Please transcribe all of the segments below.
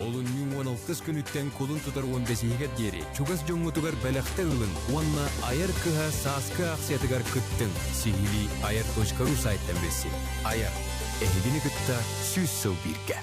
Олунньу 16 күнүттэн кулун тутар 15-иһигэр диэри чугас дьоҥҥутугар бэлэхтэ ылыҥ уонна Айар кыһа сааскы аахсыйатыгар кыттыҥ. Сиһилии ayar.ru сайтан билсиҥ. Айар, эһигини кытта 100 сыл бииргэ.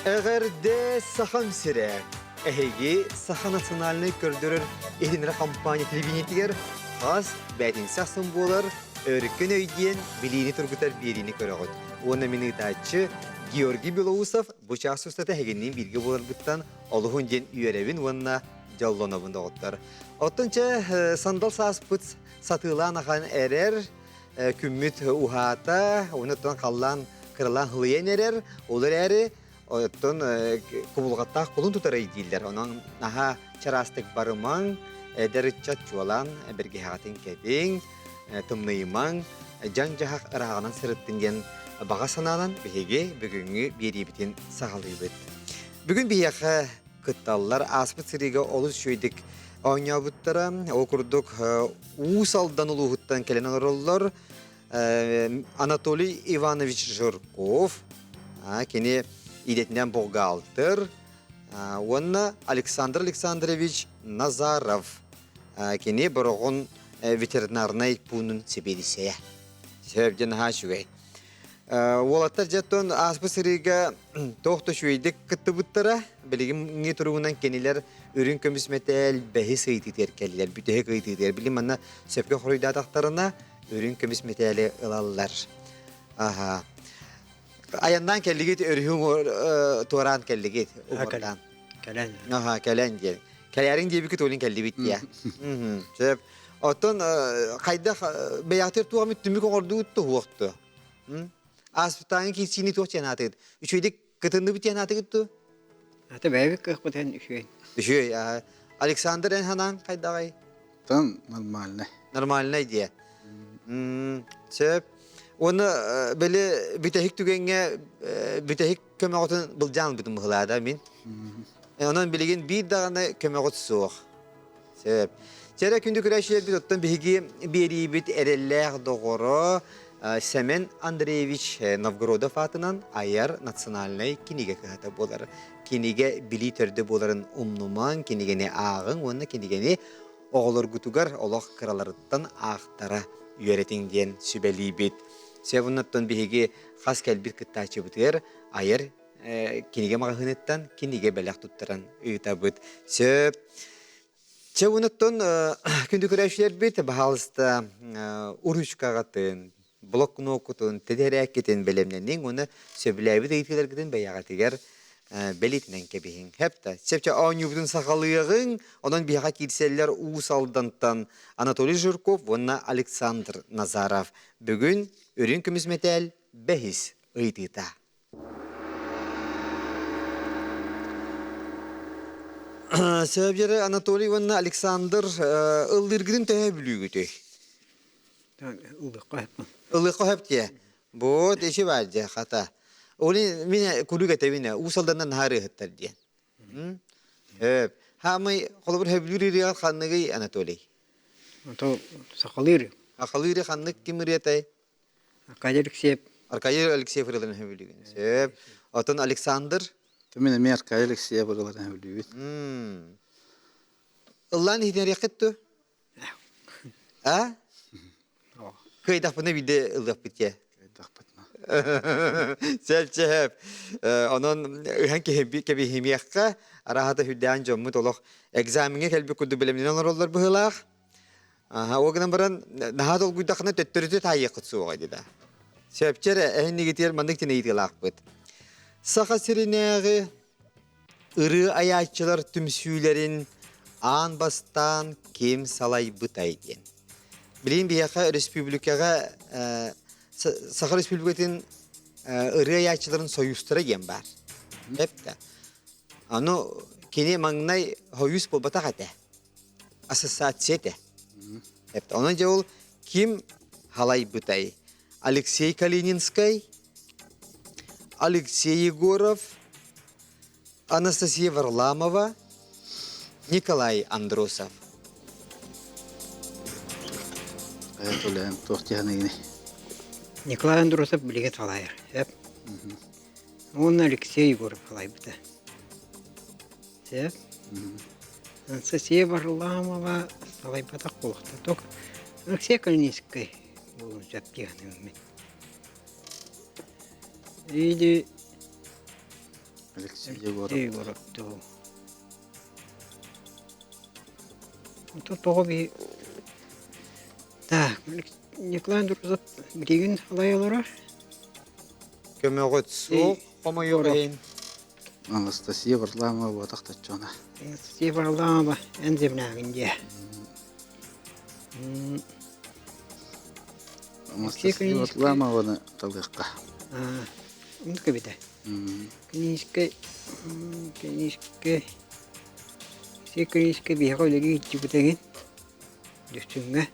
Эҕэрдэ Сахам сирэ! Эһиги Саха национальнай көрдөрөр иһинрэ компания телевидениетигэр хас бээтинсэ ахсын буолар Өркөн өй диэн билиини тургутар биэриини көрөҕүт. Уонна мин ыытааччы Георгий Белоусов бу чаас устата эһигинниин бииргэ буоларбыттан олуһун диэн үөрэбин уонна дьоллонобун доҕоттор. Оттон чэ сандал сааспыт сатыылаан ахан эрэр, күммүт уһаата, онуттан халлаан кыралаан хылыйан эрэр, ол эрээри оттон кубулҕаттаах кулун тутарай дииллэр. Онон наһаа чараастык барымаҥ, эдэр ыччат чуолаан бэргэһэҕитин кэтиҥ, тымныйымаҥ, дьаҥ-дьаһах ырааҕынан сырыттын диэн баҕа санаанан биһиги бүгүҥҥү биэриибитин саҕалыыбыт. Бүгүн биһиэхэ кытталлар. Ааспыт сырыыга олус үчүгэйдик оонньообуттара. Ол курдук Уус Алдан улууһуттан кэлэн олороллор. Анатолий Иванович Жирков, кини идэтинэн бухгалтер, уонна Александр Александрович Назаров, кини Бороҕон ветеринарнай пуунун сэбиэдиссэйэ. Сөп дьэ наһаа үчүгэй. Уолаттар дьэ ааспыт сырыыга туох да үчүгэйдик кыттыбыттара. Билигин туругунан кинилэр үрүҥ көмүс мэтээл бэһис ыйытыытыгар кэллилэр, бүтэһик ыйытыытыгар. Билигин манна сөпкө хоруйдаатахтарына үрүҥ көмүс мэтээли ылаллар. Аха. Айаннаан кэллигит, өрүһүҥ туораан кэллигит, уҥуордаан. Кэлэн. Аха, кэлэн диэн. Кэлээриҥ диэбиккит олин кэллибит диэ. Сөп. Оттон хайдах бэйэҕитигэр туох эмит түмүк оҥордугут туһуохту? Ааспытааҥы киирсиини туох диэн аатыгыт? Үчүгэйдик кытынныбыт диэн аатыгыт дуу? Ата бэйэбит кыахпыт эн үчүгэй. Үчүгэй. Александр эн ханаан хайдаҕай? Тан нормальный. Нормальный диэ. Сөп. Уонна били бүтэһик түгэҥҥэ бүтэһик көмөҕүтүн былдьаан ылбытым быһылаада мин. Онон билигин биир даҕаны көмөҕүт суох. Сөп. Чэрэ күндү күрэсчилэрбит оттон биһиги биэриибит эрэллээх доҕоро Сэмэн Андреевич Новгородов аатынан айар национальнай кинигэ кыһата буолар. Кинигэ билии төрдө буоларын умнумаҥ, кинигэни ааҕыҥ уонна кинигэни оҕолоргутугар олох кыраларыттан аахтара үөрэтиҥ диэн сүбэлиибит. Сөп биһиги хас кэлбит кыттааччыбытыгар айар кинигэ маҕаһыыныттан кинигэ бэлэх туттаран ыытабыт. Сөп. Чэ, онуттан күндү көрөөччүлэрбит, баһаалыста уручкаҕытын, блокноккутун, тэтэрээккитин бэлэмнэниҥ уонна сөбүлээбит ыйытыыларгытын бэйэҕитигэр бэлиэтинэн кэбиһиҥ. Хэпта. Сөпчө оонньуубутун сахалыаҕыҥ. Онон биһиэхэ киирсэллэр Уус Алдантан Анатолий Жирков уонна Александр Назаров. Бүгүн үрүҥ көмүс мэтээл бэһис ыйытыыта. Сөбүлэри Анатолий уонна Александр ыллыыргытын төһө бүлүүгүтүй? Ыллыахха сөп. Ыллыахха сөп дии. Вот ичи баар дии хата. Ол мин куруук этэбин Уус Алданнан наһаа ырыаһыттар диэн. Сөп. Хаамай холобур сөбүлүүр ырыаҕар ханныгый Анатолий? Ото сахалыыр. Сахалыыры ханнык ким ырыатай? Аркадий Алексеев. Аркадий Алексеев ырыаларын сөбүлүүгүн. Сөп. Оттон Александр? Мин эмиэ Аркадий Алексеев ырыаларын сөбүлүүбүн. Ыллаан иһитинэриэххит дуо? А? Кыайдахпына биирдэ ыллыахпыт дии. Кыайдахпытына. Сөп, сөп. Онон ыһан кэбиһимиэххэ, араһата үрдээн дьоммут олох экзамеҥҥа кэлбит курдук бэлэмнэнэн олороллор быһыылаах. Аха, ол гынан баран, наһаа долгуйдаххына төттөрүтү таайыаххыт суоҕа дии да. Сөпчө эрэ, эһиннигитигэр маннык тин ыйытыылаахпыт. Саха сиринээҕи ырыа айааччылар түмсүүлэрин аан бастаан ким салайбытай диэн. Билигин биһиэхэ республикаҕа Саха Республикатын ырыа айааччыларын сойуустара диэн баар. Эптэ. Аны кини маҥнай сойуус буолбатах этэ. ассоциация этэ. Онон дьэ ол ким халайбытай? Алексей Калининскай, Алексей Егоров, Анастасия Варламова, Николай Андросов. Айатулаан туох дьаһаныгыный? Николай Андросов билигин салайар. Сөп. Уонна Алексей Егоров салайбыта. Сөп. Анастасия Варламова салайбатах буолуохта. Только Алексей Калининскай буолуон сөп дии саныыбын мин. Или Алексей Егоров. Егоров дуу. Онтон тоҕо биһи Так, Николай Андросов билигин салайа олорор. Көмөҕүт суох, хомойуох иһин. Анастасия Варламова буотах таччона. Анастасия Варламова эн землягын дии. Анастасия Варламованы талыахха. Оннук эбитэ. Киниискэ киниискэ все киниискэ биһиэхэ үлэлии илдьибит эҥин Дүпсүҥҥэ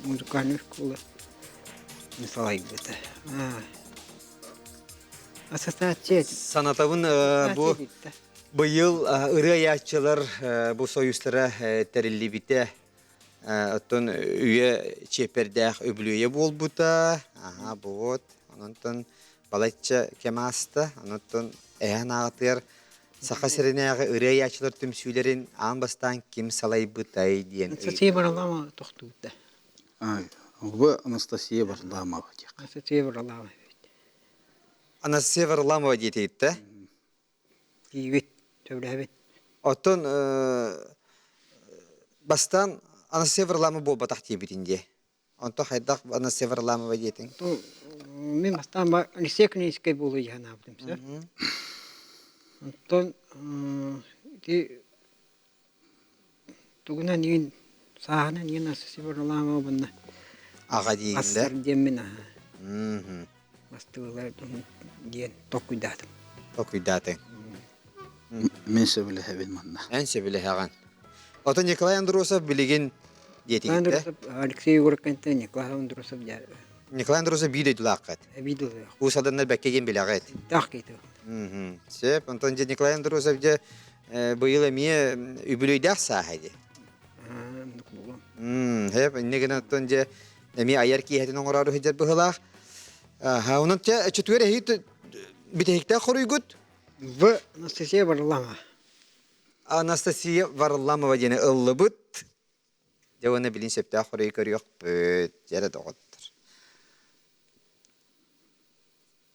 музыкальная школа салайбыта. Ассоциация Санатабын бу быйыл ырыа айааччылар бу союзтара тэриллибитэ. Оттон үйэ чиэппэрдээх үбүлүөйэ буолбута. Аха, вот. Онтон балачча кэм ааста. Онтон эһэн аҕатыгар Саха сиринээҕи ырыа айааччылар түмсүүлэрин аан бастаан ким салайбытай диэн Анастасия Варламова тохтуурда. Бу Анастасия Варламова диэх. Анастасия Варламова Анастасия Варламова диэтигиттэ. Тиийбит, сөбүлээбит. Оттон бастаан Анастасия Варламова буолбатах диэбитин дии. Онто хайдах Анастасия Варламова диэтиҥ? Мин бастаан Алексей Клиническэй буолуо дии санаабытым сөп. Онтон ити тугунан иин сааһынан иин Анастасия Варламова буолла Аҕа диигин Ассар диэммин бастыылар диэн толкуйдаатым. Толкуйдаатыҥ. Мин сөбүлэһэбин манна. Эн сөбүлэһэҕин. Ото Николай Андросов билигин диэтигиттэ. Алексей Егоровкантан Николай Андросов Николай Андросов биир дойдулааххыт. Биир дойдулаах. Уус Алданнар бэккэ диэн билэҕит. Таах киһи. Сөп. Онтон дьэ Николай Андросов дьэ быйыл эмиэ үбүлүөйдээх сааһа дии. Сөп. Инньэ гынан оттон дьэ эмиэ айар киэһэтин оҥороору сылдьар быһыылаах. Онон чэ чөтүгэр эһиги бүтэһиктээх хоруйгут В Анастасия Варламова. Анастасия Варламова диэни ыллыбыт. Дьэ уонна билин сөптөөх хоруйу көрүөхпүт. Дьэ доҕоттор.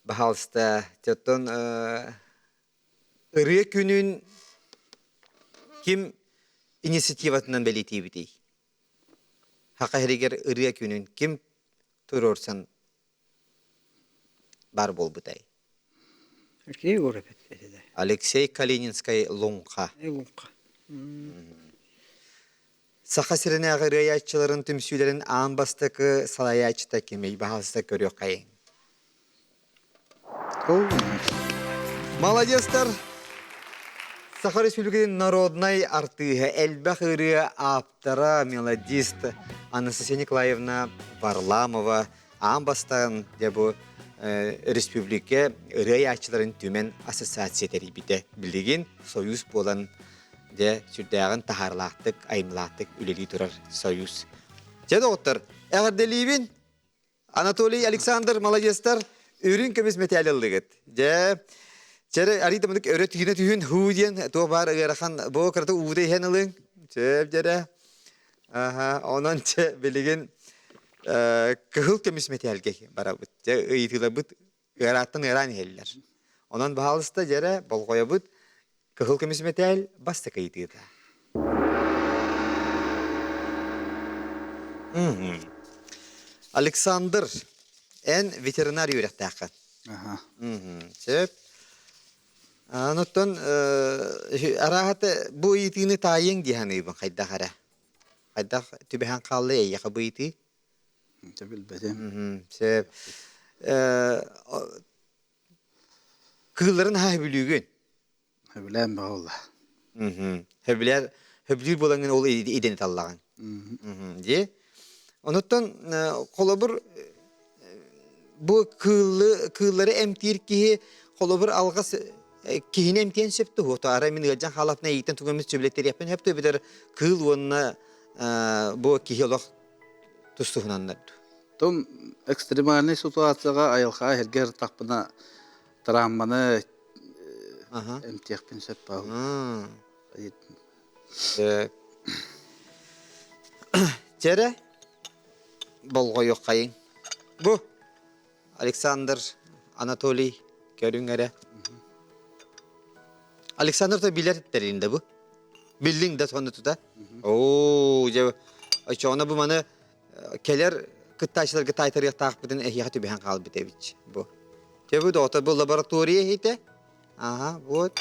Баһаалыста, оттон ырыа күнүн ким инициативатынан бэлиэтиибитий? Саха сиригэр ырыа күнүн ким туруорсан баар буолбутай? Алексей Егоров этэ. Алексей Калининскай Луҥха. Луҥха. Саха сиринээҕи ырыайааччыларын түмсүүлэрин аан бастакы салайааччыта кимий? Баһаалыста көрүөххэйиҥ. Молодецтар! Саха Республикатын народнай артыыһа, элбэх ырыа ааптара, мелодист Анастасия Николаевна Варламова аан бастаан дьэ бу республика ырыа айааччыларын түмэн ассоциация тэрийбитэ. Билигин союз буолан дьэ сүрдээҕин таһаарылаахтык, айымньылаахтык үлэлии турар союз. Дьэ доҕоттор, эҕэрдэлиибин! Анатолий Александр молодецтар үрүҥ көмүс мэтээл ыллыгыт. Дьэ, чэрэ арыйда мындык өрө түһүнэ түһүн хуу диэн туох баар ыарахан бу кырата уута иһэн ылыҥ. Сөп дьэрэ. Аха, онон чэ билигин кыһыл көмүс мэтээлгэ барабыт. Дьэ ыйытыыларбыт ыарааттан ыараан иһэллэр. Онон баһаалыста дьэрэ болҕойобут кыһыл көмүс мэтээл бастакы ыйытыыта. Александр, эн ветеринар үөрэхтээххин. Аха. Сөп. Онуттан арааһата бу ыйытыыны таайыаҥ дии саныыбын хайдах эрэ. Хайдах түбэһэн хаалла эйиэхэ бу ыйытыы? Дьэ билбэтим. Сөп. Кыылларын аһа сөбүлүүгүн? Сөбүлээн бөҕө буолла. Сөбүлээр, сөбүлүүр буолаҥҥын ол идэни таллаҕыҥ. Дии. Онуттан холобур бу кыыллы кыыллары эмтиир киһи холобур алҕас киһини эмтиэн сөп туһу. Арай мин ыалдьан хаалапна иитэн тугаммыт сөбүлэттэриэхпин сөп битэр кыыл уонна бу киһи олох тустуһунаннар. Том экстремальнай ситуацияҕа айылҕа эһэргэ ыртахпына травманы эмтиэхпин сөп баҕа. Чэрэ болҕойуоххайыҥ. Бу Александр Анатолий көрүҥ эрэ. Александр то билэр тэрин да бу. Биллиҥ да сонно тута. Оо, дьэ очоҕуна бу маны кэлэр кыттааччыларга таайтарыахтаахпытын эһиэхэ түбэһэн хаалбыт эбит бу. Дьэ бу доҕоттор бу лаборатория иһитэ. Аха, вот.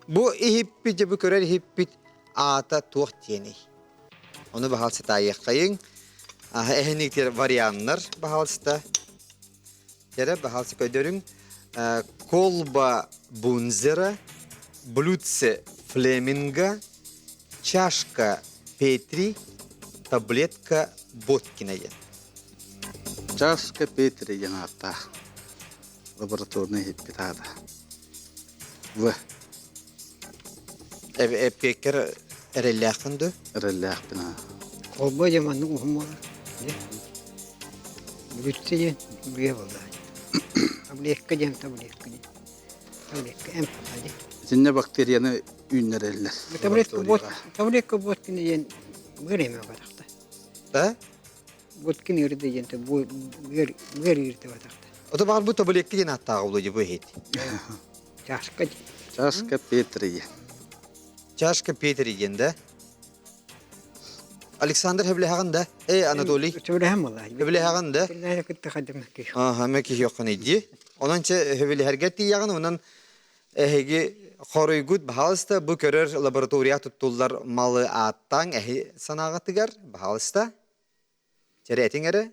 Бу иһиппит, дьэ бу көрөр иһиппит аата туох диэний? Ону баһаалыста таайыаххайыҥ. Аха, эһиниктер варианнар баһаалыста. Кэрэ баһаалыста көрдөрүҥ. Колба Бунзера, блюдце Флеминга, чашка Петри, таблетка Боткина диэн. Чашка Петри диэн ааттаах. Лабораторнай иһиппит аата. В. Эппиэккэр эрэллээххин дуо? Эрэллээхпин аа. Холбо дьэ маннык уһун буолар. Бүтсэ диэн бүө буолла. Таблетка диэн таблетка диэн. Таблетка эмп буолла Итиннэ бактерияны үүннэрэллэр. Таблетка бот таблетка Боткина диэн быар эмэ батахта. Да? Боткин ыырда диэн быар быар ыырда батахта. Ото баҕар бу таблетка диэн ааттааҕа буолуо бу иһит. Чашка диэн. Чашка Петри диэн. Чашка Петри диэн да? Александр хөбүлэһэҕин да? Эй, Анатолий. Сөбүлэһэн буолла. Хөбүлэһэҕин да? Кинилэри кытта хаддым киһи. Аха, мэ киһиэххин иди. Онон чэ хөбүлэһэргэ тиийэҕин, онон эһиги хоруйгут баһаалыста бу көрөр лаборатория туттуллар малы ааттаан эһи санааҕытыгар баһаалыста Чэрэтиҥ эрэ.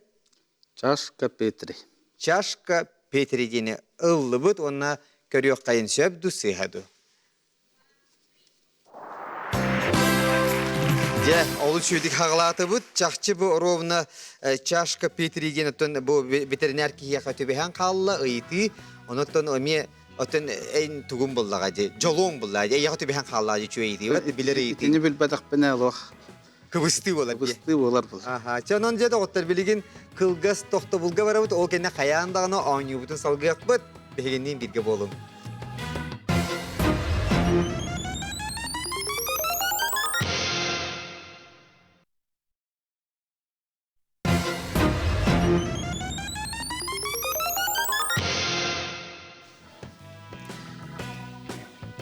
Чашка Петри. Чашка Петри диэни ыллыбыт уонна көрүөххэйин сөп ду сыыһа ду. Дьэ, олус үчүгүйдүк хаҕылаатыбыт. Чахчы бу ровно чашка Петри диэн оттон бу ветеринар киһиэхэ түбэһэн хаалла ыйытыы. Онуттан эмиэ оттон эн тугун буллаҕа дии, дьолуоҥ буллаҕа дии, эйиэхэ түбэһэн хаалла дии үчүгэй ыйытыы. Билэр ыйытыы. Итини билбэтэхпинэ олох Кыбыстыы буолар дии. Кыбыстыы буолар буолар. Аха, чэ онон дьэ доҕоттор билигин кылгас тохтобулга барабыт, ол кэннэ хайаан даҕаны оонньуубутун салгыахпыт. Биһигинниин бииргэ буолуҥ.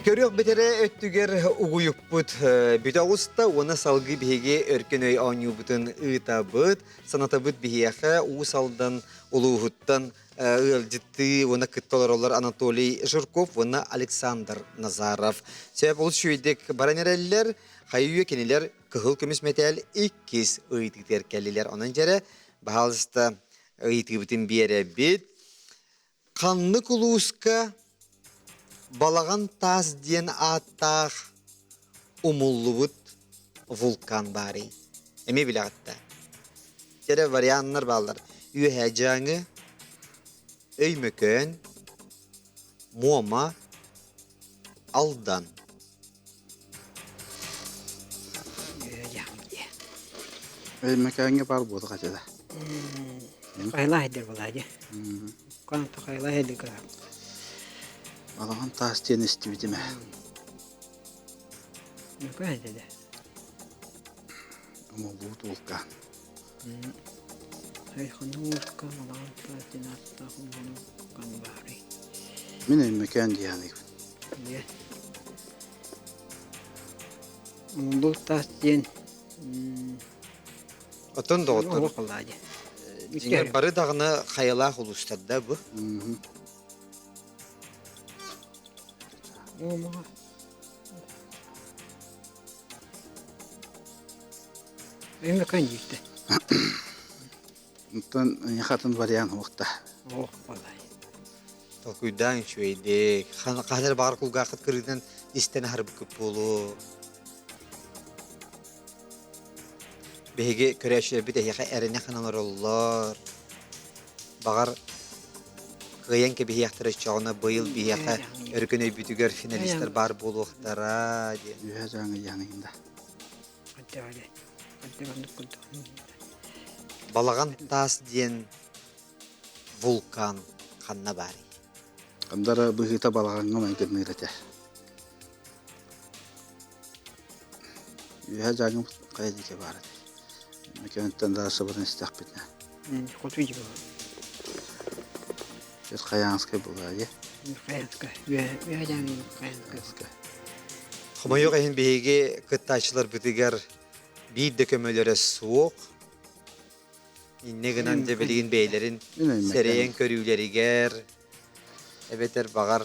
Көрүөх бэтэрээ өттүгэр угуйукпут бүтэ оҕуста уонна салгыы биһиги өркөн өй оонньуубутун ыытабыт. Санатабыт биһиэхэ Уус Алдан улууһуттан ыалдьыттыы уонна кытта олороллор Анатолий Жирков уонна Александр Назаров. Сөп ол үчүгэйдик баран эрэллэр. Хайы-үйэ кинилэр кыһыл көмүс мэтээл иккис ыйытыытыгар кэллилэр. Онон дьэрэ, баһаалыста ыйытыыбытын биэрэбит. Ханнык улууска Балаҕан таас диэн ааттаах умуллубут вулкан баарый? Эмиэ билэҕит да? Дьэрэ варианнар бааллар. Үөһээ Дьааҥы, Өймөкөөн, Муома, Алдан. Үөһээ Дьааҥы диэ. Өймөкөөҥҥө баар буолуох этэ да. Хайла хайдыр буолаа дии. Балаҕан таас диэн истибитим ээ. Умуллубут вулкан. Мин Өймөкөөн диэханыыбын. Умуллубут таас диэн Оттон доҕоттор, дьиҥэр бары даҕаны хайалаах улуустар да бу. Өймөкөөн дииртэ. Онтон хатын вариант уохта. Ох, балай. Толкуйдаан үчүгэйдик. Хаһан эрэ баҕар кулгааххыт кырыытынан истэн аһарбыккыт буолуо. Биһиги көрөөччүлэрбит эһиэхэ эрэнэ ханан олороллор. Баҕар, кыайан кэбиһиэхтэрэ оччоҕуна быйыл биһиэхэ өркөн өйбүтүгэр финалистар баар буолуохтара диэн. Үөһэ дьааҥы дьааҥыйын да. Балаҕан таас диэн вулкан ханна баарый? Хандара быһыыта балаҕаҥҥа майгынныыр этэ. Үөһэ дьааҥы хайа диэки баар этэй? Мэкэнтэн да сыбытын истэхпитинэ. Хоту дьиэ. Верхоянскай буолаа дии. Верхоянскай. Үөһэ дьааҥы Верхоянскай. Хомойуох иһин биһиги кыттааччыларбытыгар биир да көмөлөрө суох. Инньэ гынан дьэ билигин бэйэлэрин сэрэйэн көрүүлэригэр эбэтэр баҕар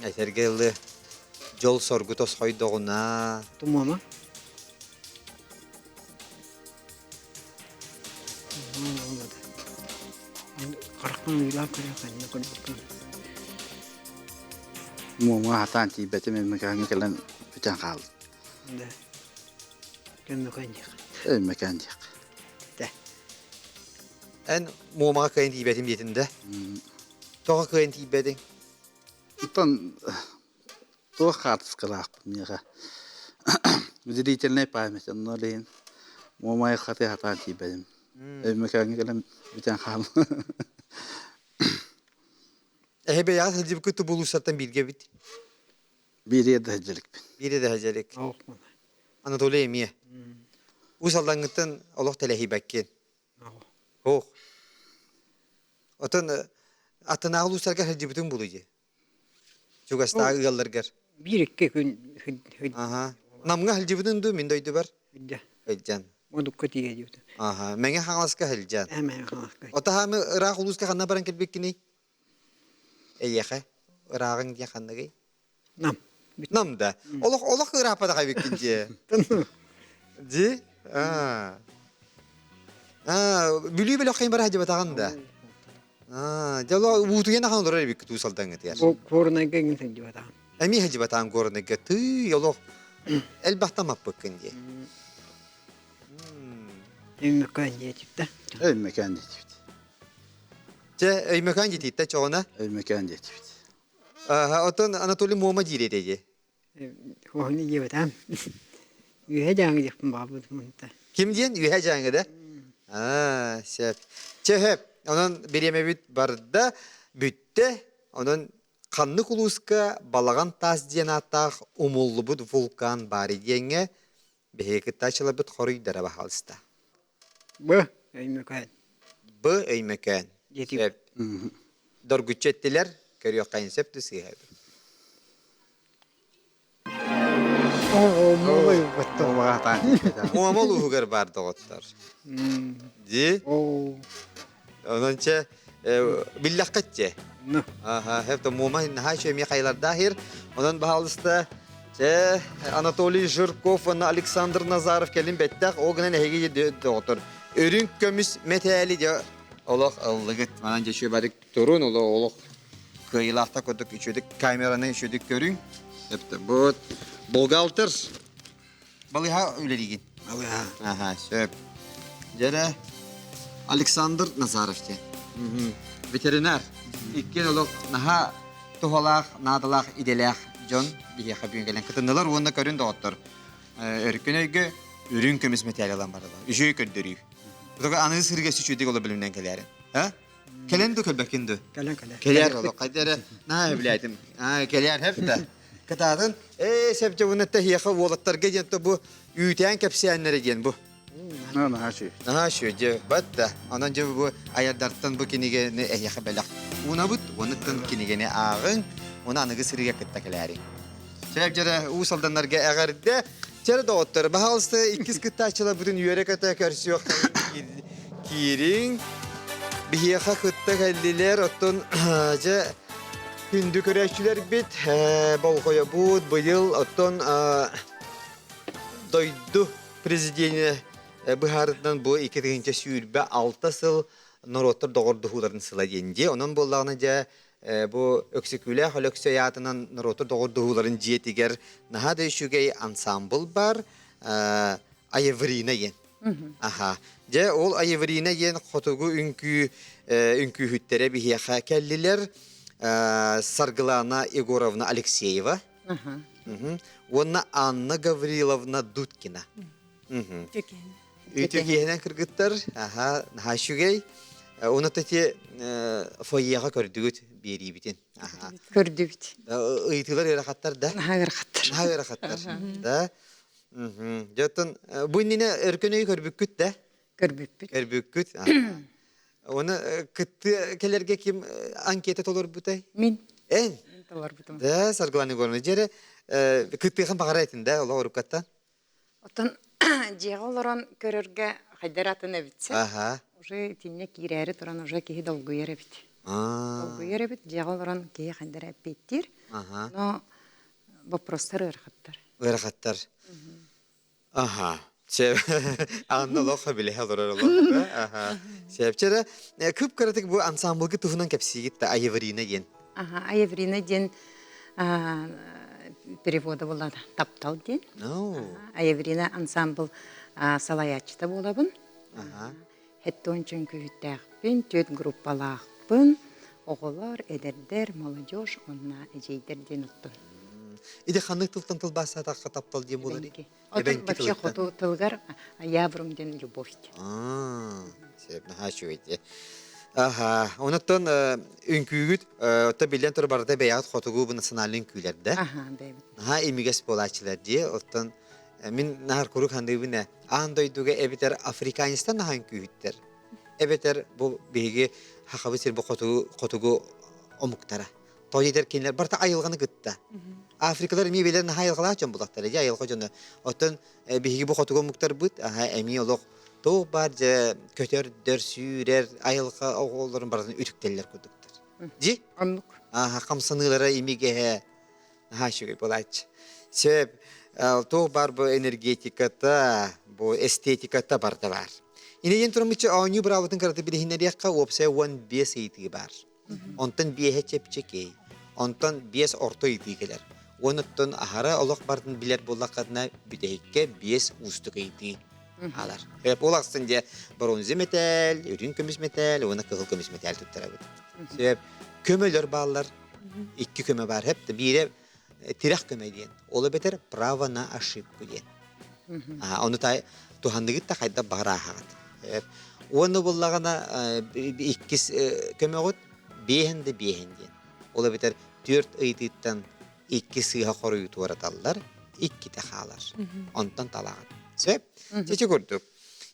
этэргэ дылы дьол-соргу тосхойдоҕуна Тумуома. Харахпын уйулаан көрө ханна көрбүппүн. Муома хатаан тиийбэтим Өймөкөөҥҥө кэлэн бүтэн хаалдым. Да. Өймөкөөн диэх. Өймөкөөн диэх. Да. Эн Муомаҕа кыайан тиийбэтим диэтин да? Тоҕо кыайан тиийбэтиҥ? Оттон туох хаартыскалаахпын миэхэ зрительная память онно илин Муомай хаты хатаан тиийбэтим. Өймөкөөҥҥө кэлэн бүтэн хааллым. Эһи бэйэҕэ сылдьыбыккыт тубулуустартан бииргэ эбит. Биири да сылдьа Биири да сылдьа илик. Анатолий эмиэ. Уус Алдаҥҥыттан олох тэлэһийбэккин. Ох. Отон аттынааҕы улуустарга сылдьыбытыҥ буолуо дии. Чугастааҕы ыалларгар. Биир-икки күн Аха. Намҥа сылдьыбытыҥ дуу мин дойдубар? Сылдьа. Сылдьан. Модукка тиийэ диэбитим. Аха. Мэҥэ Хаҥаласка сылдьан. Мэҥэ Хаҥаласка. Отаһаамы ыраах улууска ханна баран кэлбиккиний? Эйиэхэ ырааҕыҥ диэн ханныгый? Нам. Нам да. Олох олох ырааппатах эбиккин дии. Дии? Аа. Аа, Бүлүү бөлөххө бара сылдьыбатаҕын да. Аа, дьэ олох уутуйан ахан олорор эбиккит Уус Алдаҥҥытыгар. Куорунайга иҥин сылдьыбатаҕым. Эмиэ сылдьыбатаҕым Куорунайга тыый олох элбэхтэн маппыккын дии. Өймөкөөн диэтиптэ. Өймөкөөн диэтибит. Чэ, Өймөкөөн диэтиттэ чоҕуна. Өймөкөөн диэтибит. Оттон Анатолий Муома диир этэ дии. Оһону диэбэтам. Үөһэ дьааҥы диэхпин баҕарбытым онто. Ким диэн? Үөһэ дьааҥы да? Аа, сөп. Чэ, сөп. Онон бириэмэбит барда, бүттэ. Онон ханнык улууска Балаҕан таас диэн ааттаах умуллубут вулкан баар диэҥҥэ биһиги кыттааччыларбыт хоруйдара баһаалыста. Б. Өймөкөөн. Б. Өймөкөөн. Диэтибит. Сөп. Доргуччу эттилэр, көрүөххэйин сөп да сыыһа. Муома улууһугар баар доҕоттор. Дии. Онон чэ биллэххит дьэ. Аха, хэп Муома наһаа үчүгэй эмиэ хайалардаах иһэр. Онон баһаалыста чэ Анатолий Жирков уонна Александр Назаров кэлин бэттэх ол гынан эһиги доҕоттор үрүҥ көмүс мэтээли дьэ олох ыллыгыт. Манан дьэ үчүгэй барык турун олох олох кыайыылаахтар курдук үчүгэй камераны үчүгэй көрүҥ. Эптэ бут бухгалтер балыыһа үлэлиигин. Балыыһа. Аха, сөп. Дьэрэ Александр Назаров диэн. Ветеринар. Иккиэн олох наһаа туһалаах, наадалаах идэлээх дьон биһиэхэ бүгүн кэлэн кытыннылар уонна көрүн доҕоттор. Өркөн өйгө үрүҥ көмүс мэтээл ылан баралар. Үчүгэй көрдөрүү. Только аныгы сырыыга үчүгэйдик оло билимнэн кэлээрин. А? Кэлэн ду кэлбэккин ду? Кэлэн кэлэр. Кэлээр олох хайда эрэ наа билээтим. Аа кэлээр хэп да. Кытаатын ээ сэпчэ буна тэһиэхэ уолаттарга диэн то бу үүтээн кэпсээннэрэ диэн бу. Наһаа үчүгэй. Наһаа үчүгэй дьэ бат да. Онон дьэ бу айардартан бу кинигэни эһиэхэ бэлэх уунабыт. Онуттан кинигэни ааҕыҥ. Оны аныгы сырыыга кытта кэлээриҥ. Сөп дьэрэ Уус Алданнарга эҕэрдэ. Чэрэ доҕоттор, баһаалыста иккис кыттааччыларбытын үөрэ-көтө көрсүөх киириҥ. Биһиэхэ кытта кэллилэр, оттон дьэ күндү көрөөччүлэрбит болҕойобут быйыл оттон дойду президенэ быһаарытынан бу 2026 сыл норуоттар доҕордоһууларын сыла диэн дии. Онон буоллаҕына дьэ Бу Өксөкүүлээх Өлөксөй аатынан норуоту доҕордоһууларын дьиэтигэр наһаа да үчүгэй ансаамбыл бар. Аеврина диэн. Аха. Дьэ, ол Аеврина диэн хотугу үҥкүү үҥкүүһүттэрэ биһиэхэ кэллилэр. Саргылана Егоровна Алексеева. Уонна Анна Гавриловна Дудкина. Үтүө киэһэнэн кыргыттар. Аха, наһаа үчүгэй. Уонна ити фойеҕа көрдүгүт биэриибитин. Көрдүбүт. Ыйытыылар ыарахаттар да? Наһаа ыарахаттар. Наһаа ыарахаттар. Да. Дьэ, оттон бу иннинэ өркөн өйү көрбүккүт да? Көрбүппүт. Көрбүккүт. Оны кытты кэлэргэ ким анкета толорбутай? Мин. Эн? Мин толорбутум. Да, Саргылана Егоровна, дьэрэ кыттыахын баҕара этин да, олох уруккаттан? Оттон дьиэҕэ олорон көрөргө хайдар атын эбитсэ. Аха. Уже итиннэ киирээри туран уже киһи долгуйар эбит. Долгуйар эбит, дьиэҕэ олорон киһи хайдара эппиэттиир. Аха. Но вопростар ыарахаттар. Ыарахаттар. Аха. Сеп Анна олох билиһэ олорор олох. Аха. Сепчere кып-кыратык бу ансамблга туһунан кэпсиигит да Аеврина диэн. Аха, Аеврина диэн перевода буолла таптал диэн. Аеврина ансамбл салайааччыта буолабын. Хэттон чөҥкүһүттээхпин, түөрт группалаахпын. Оҕолор, эдэрдэр, молодежь уонна эдьиийдэр диэн оттон. Ити ханнык тылтан тылбаастаатахха таптал диэн буолар? Эбэҥки. Оттон вообще хоту тылыгар яврум диэн любовь диэн. Сөп, наһаа үчүгэй дии. Аха, онуттан үҥкүүгүт, оттон биллэн турар барыта бэйэҕит хотугу бу национальный үҥкүүлэр да? Аха, бэйэбит. Наһаа имигэс буолааччылар дии. Оттон мин наар куруук саныыбын ээ, аан дойдуга эбэтэр африканецтар наһаа үҥкүүһүттэр. Эбэтэр бу биһиги хахабыт сир бу хотугу, хотугу омуктара. Тоҕо диэтэр кинилэр барыта айылҕаны кытта. Африкалар эмиэ бэйэлэрин наһаа айылҕалаах дьон булаттар, дьэ айылҕа дьоно. Оттон биһиги бу хотугу омуктарбыт аха эмиэ олох туох баар дьэ көтөрдөр, сүүрэр, айылҕа оҕолорун барытын үтүктэллэр курдуктар. Дьи? Оннук. Аха, хамсаныылара имигэһэ наһаа үчүгэй буолааччы. Сөп, туох баар бу энергетиката, бу эстетиката барыта баар. Инигин тураммычча оонньуу быраабытын кырата билиһиннэриэххэ уопсайа 15 ыйытыы баар. Онтон биэһэ чэпчэки, онтон биэс орто ыйытыы кэлэр. Уонуттан аһара олох барытын билэр буоллаххытына бүтэһиккэ биэс уустук ыйытыы хаалар. Ол ахсын дьэ бронза мэтээл, үрүҥ көмүс мэтээл уонна кыһыл көмүс мэтээл туттарабыт. Сөп. Көмөлөр бааллар. Икки көмө баар. Хэп биирэ тирэх көмө диэн. Ол эбэтэр право на ошибку диэн. Ону туһанныгыт да хайдах баҕар ааһаҕыт. Уонна буллаҕына иккис көмөҕүт биэһин да биэһин диэн. Ол эбэтэр түөрт ыйытыыттан икки сыыһа хоруйу туораталлар, иккитэ хаалар. Онтон талаҕыт. Сөп? Ити курдук.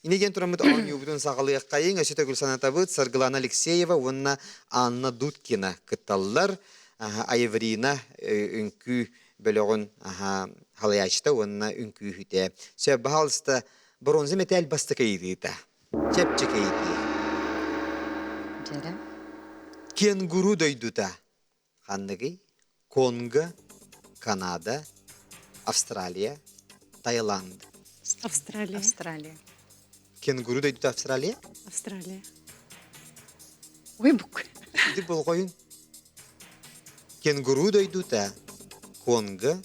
Ини диэн тураммыт оонньуубутун саҕалыаххайыҥ. Өссө төгүл санатабыт Саргылана Алексеева уонна Анна Дудкина кытталлар. Айврина үҥкүү бөлөҕүн халайааччыта уонна үҥкүүһүтэ. Сөп, баһаалыста, бронза мэтээл бастакы ыйытыыта. Чэпчэки ыйытыы. Дьэрэ. Кенгуру дойдута ханныгый? Конго, Канада, Австралия, Таиланд. Австралия. Австралия. Кенгуру дойдута Австралия? Австралия. Ой, бук. Ити болҕойун. Кенгуру дойдута Конго,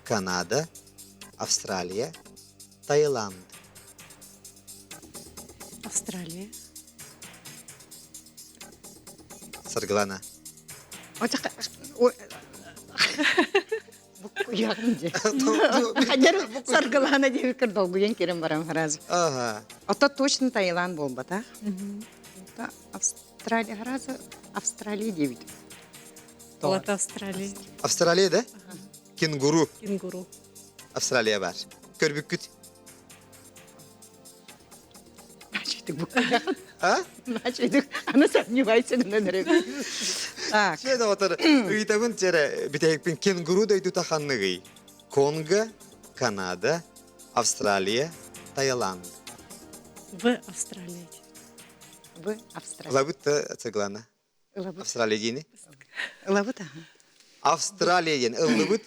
Канада, Австралия, Таиланд. Австралия. Саргылана. Буккуйаҕын дии. Хадьар Саргылана диэбиккэр долгуйан киирэн баран фраза. Ага. Ото точно Таиланд буолбатах. Австралия фраза Австралия диэбит. Вот Австралия. Австралия да? Кенгуру. Кенгуру. Австралия бар. Көрбүккүт. А? Значит, аны сомневайся гынан эрэ. Так. Чэ доҕотор, ыйытабын чэрэ бүтэһикпин кенгуру дойдута ханныгый? Конго, Канада, Австралия, Таиланд. В Австралии. В Австралии. Ылабыт да Цыглана. Ылабыт. Австралия диэни. Ылабыт аха. Австралия диэн ыллыбыт.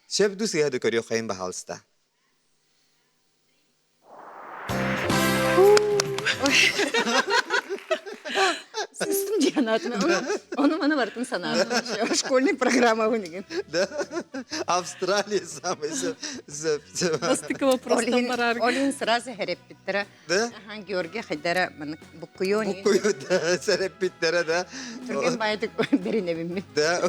Сөп ду сыыһа да көрүөх хайын баһаалыста. Сыстым диэн. Санаатым. Ону маны барытын санаатым. Школьный программа вынеген. Да. Австралия самый сөп. Бастакы вопростан барар. Олин сразу хэреппиттера. Да? Ахан Георгий Хайдара маны буккуйон. Буккуйу да, сэрэппиттэрэ да. Түрген баайдык беринебиммин. Да.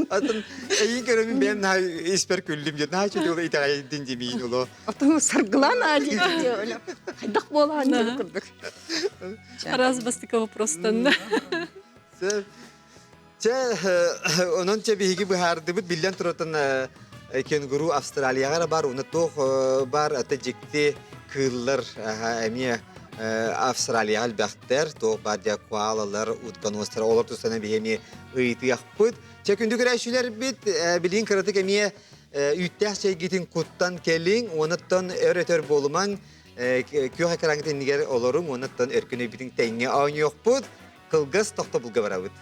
Атын эйин көрөмүн бэйэм наһаа испэр күллүм диэн наһаа үчүгэй ол итэҕэйдин димиин оло. Отон саргылаан аадьы хайдах буолаан диэн курдук. Раз бастакы вопростан. Сөп. Чэ, онон чэ биһиги быһаардыбыт биллэн туратын кенгуру Австралияҕа эрэ бар, уна туох бар ата дьикти кыыллар эмиэ Австралияҕа элбэхтэр, туох бар дьэ коалалар, утконосторы олор тустана биһи эмиэ ыйытыахпыт. Чэ күндү көрөөччүлэрбит, билигин кыратык эмиэ үүттээх чэйгитин куттан кэлиҥ, уонуттан өр-өтөр буолумаҥ, күөх экраҥҥыт иннигэр олоруҥ, уонуттан өркүн өйбүтүн тэҥҥэ оонньуохпут. Кылгас тохтобулга барабыт.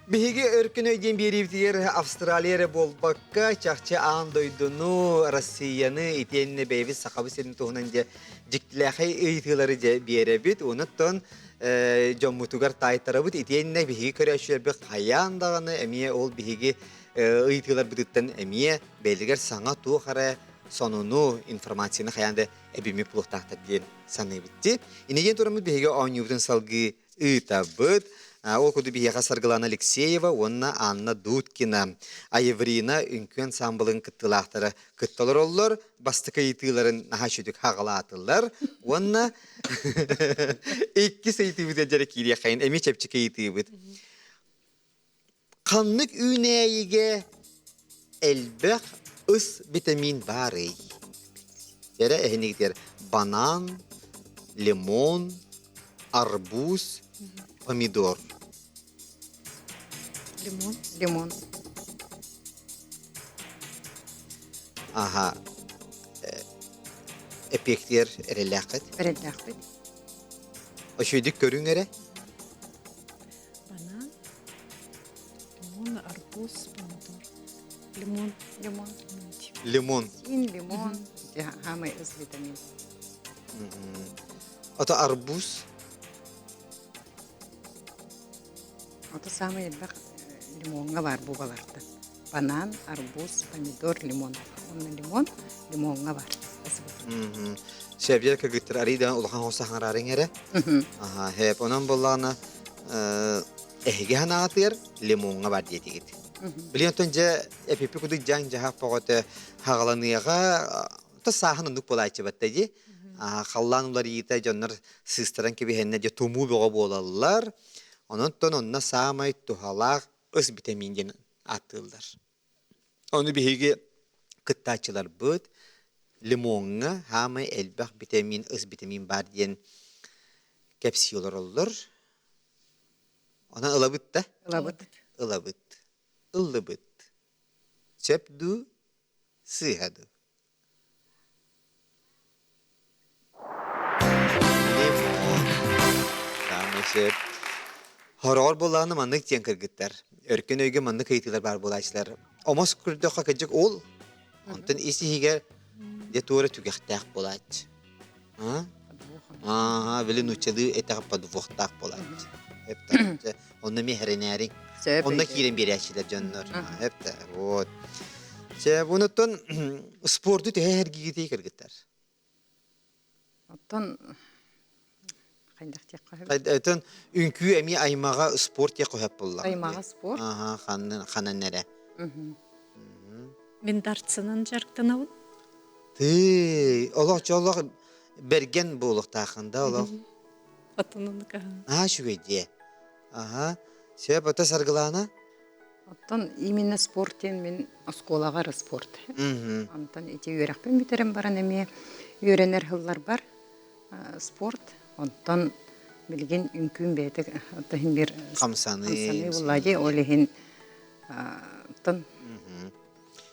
Биһиги өркөн өй диэн биэриибитигэр Австралия эрэ буолбакка, чахчы аан дойдуну, Россияны итиэннэ бэйэбит Сахабыт сирин туһунан дьэ дьиктилээхэй ыйытыылары дьэ биэрэбит. Онуттан дьоммутугар таайтарабыт. Итиэннэ биһиги көрөөччүлэрбит хайаан даҕаны эмиэ ол биһиги ыйытыыларбытыттан эмиэ бэйэлэригэр саҥа туох эрэ сонуну, информацияны хайаан да эбиммит буолуохтаахтар диэн саныыбыт дии. Инигиэн тураммыт биһиги оонньуубутун салгыы ыытабыт. Ол курдук биһиэхэ Саргылана Алексеева уонна Анна Дудкина, Айеврина үҥкүү ансаамбылын кыттыылаахтара кытта олороллор. Бастакы ыйытыыларын наһаа үчүгдүк хаҕалаатылар. Уонна иккис ыйытыыбыт дьэрэ киириэххэйин эмиэ чэпчэки ыйытыыбыт. Ханнык үүнээйигэ элбэх ыс витамин баарый? Эрэ эһинигитигэр банан, лимон, арбуз, помидор. Лимон. Лимон. Аха. Эпиэктиэр эрэллээххит? Эрэллээхпит. Үчүгэйдик көрүҥ эрэ. Банан, лимон, арбуз, помидор. Лимон. Лимон. Лимон. Син, лимон. Самый из витамин. Ото арбуз? Ото самый элбэх лимоҥҥа баар буолаларда. Банан, арбуз, помидор, лимон. Онно лимон, лимоҥҥа бар. Сөбүлэр кыргыттар арыйдан улахан хоса хаҥараарыҥ эрэ. Аха, хэп. Онон буоллаҕына эһиги ханаатыгар лимоҥҥа бар диэтигит. Билин оттон дьэ эпипи кудук дьаҥ дьаһах боҕото хаҕаланыаҕа то сааһын оннук буолааччыбатта дии. Халлаан уларыйыыта дьоннор сыыстаран кэбиһэннэ дьэ тумуу бөҕө буолаллар. Онон онно саамай туһалаах ыс битэмиин диэн ааттыыллар. Ону биһиги кыттааччыларбыт лимоҥҥа хаамай элбэх битэмиин, ыс битэмиин баар диэн кэпсии олороллор. Онон ылабыт да? Ылабыт. Ылабыт. Ыллыбыт. Сөп дуу, сыыһа дуу? Саамай сөп. Хороҕор буоллаҕына маннык диэн кыргыттар. Өркөн өйгө маннык ыйытыылар баар буолааччылар. Омос көрдөххө кырдьык ол, онтон ис иһигэр дьэ туора түгэхтээх буолааччы. Аа, били нууччалыы этэҕэ подвохтаах буолааччы. Эп Онно эмиэ хэрэнээриҥ. Онно киирэн биэрээччилэр дьоннор. Эп вот. Чэ, бунуттан спорду төһө эргигитий кыргыттар? Оттон хайдах диэххэ Оттон үҥкүү эмиэ аймаҕа спорт диэх хөп булла. Аймаҕа спорт. Аха, ханан ханан эрэ. Мин дартсынан дьарыктанабын. Тыы, олох чолох бэргэн буолуохтааххын да олох. Оттон Аа, үчүгэй дии. Аха. Сөп, ото Саргылаана? Оттон именно спорт диэн мин оскуолаҕа эрэ спорт. Онтон ити үөрэхпин бүтэрэн баран эмиэ үөрэнэр сылларбар спорт. Онтон билигин үҥкүүм бэйэтэ оттон иһин биир Хамсаныы. хамсаныы булла дии. Ол иһин оттон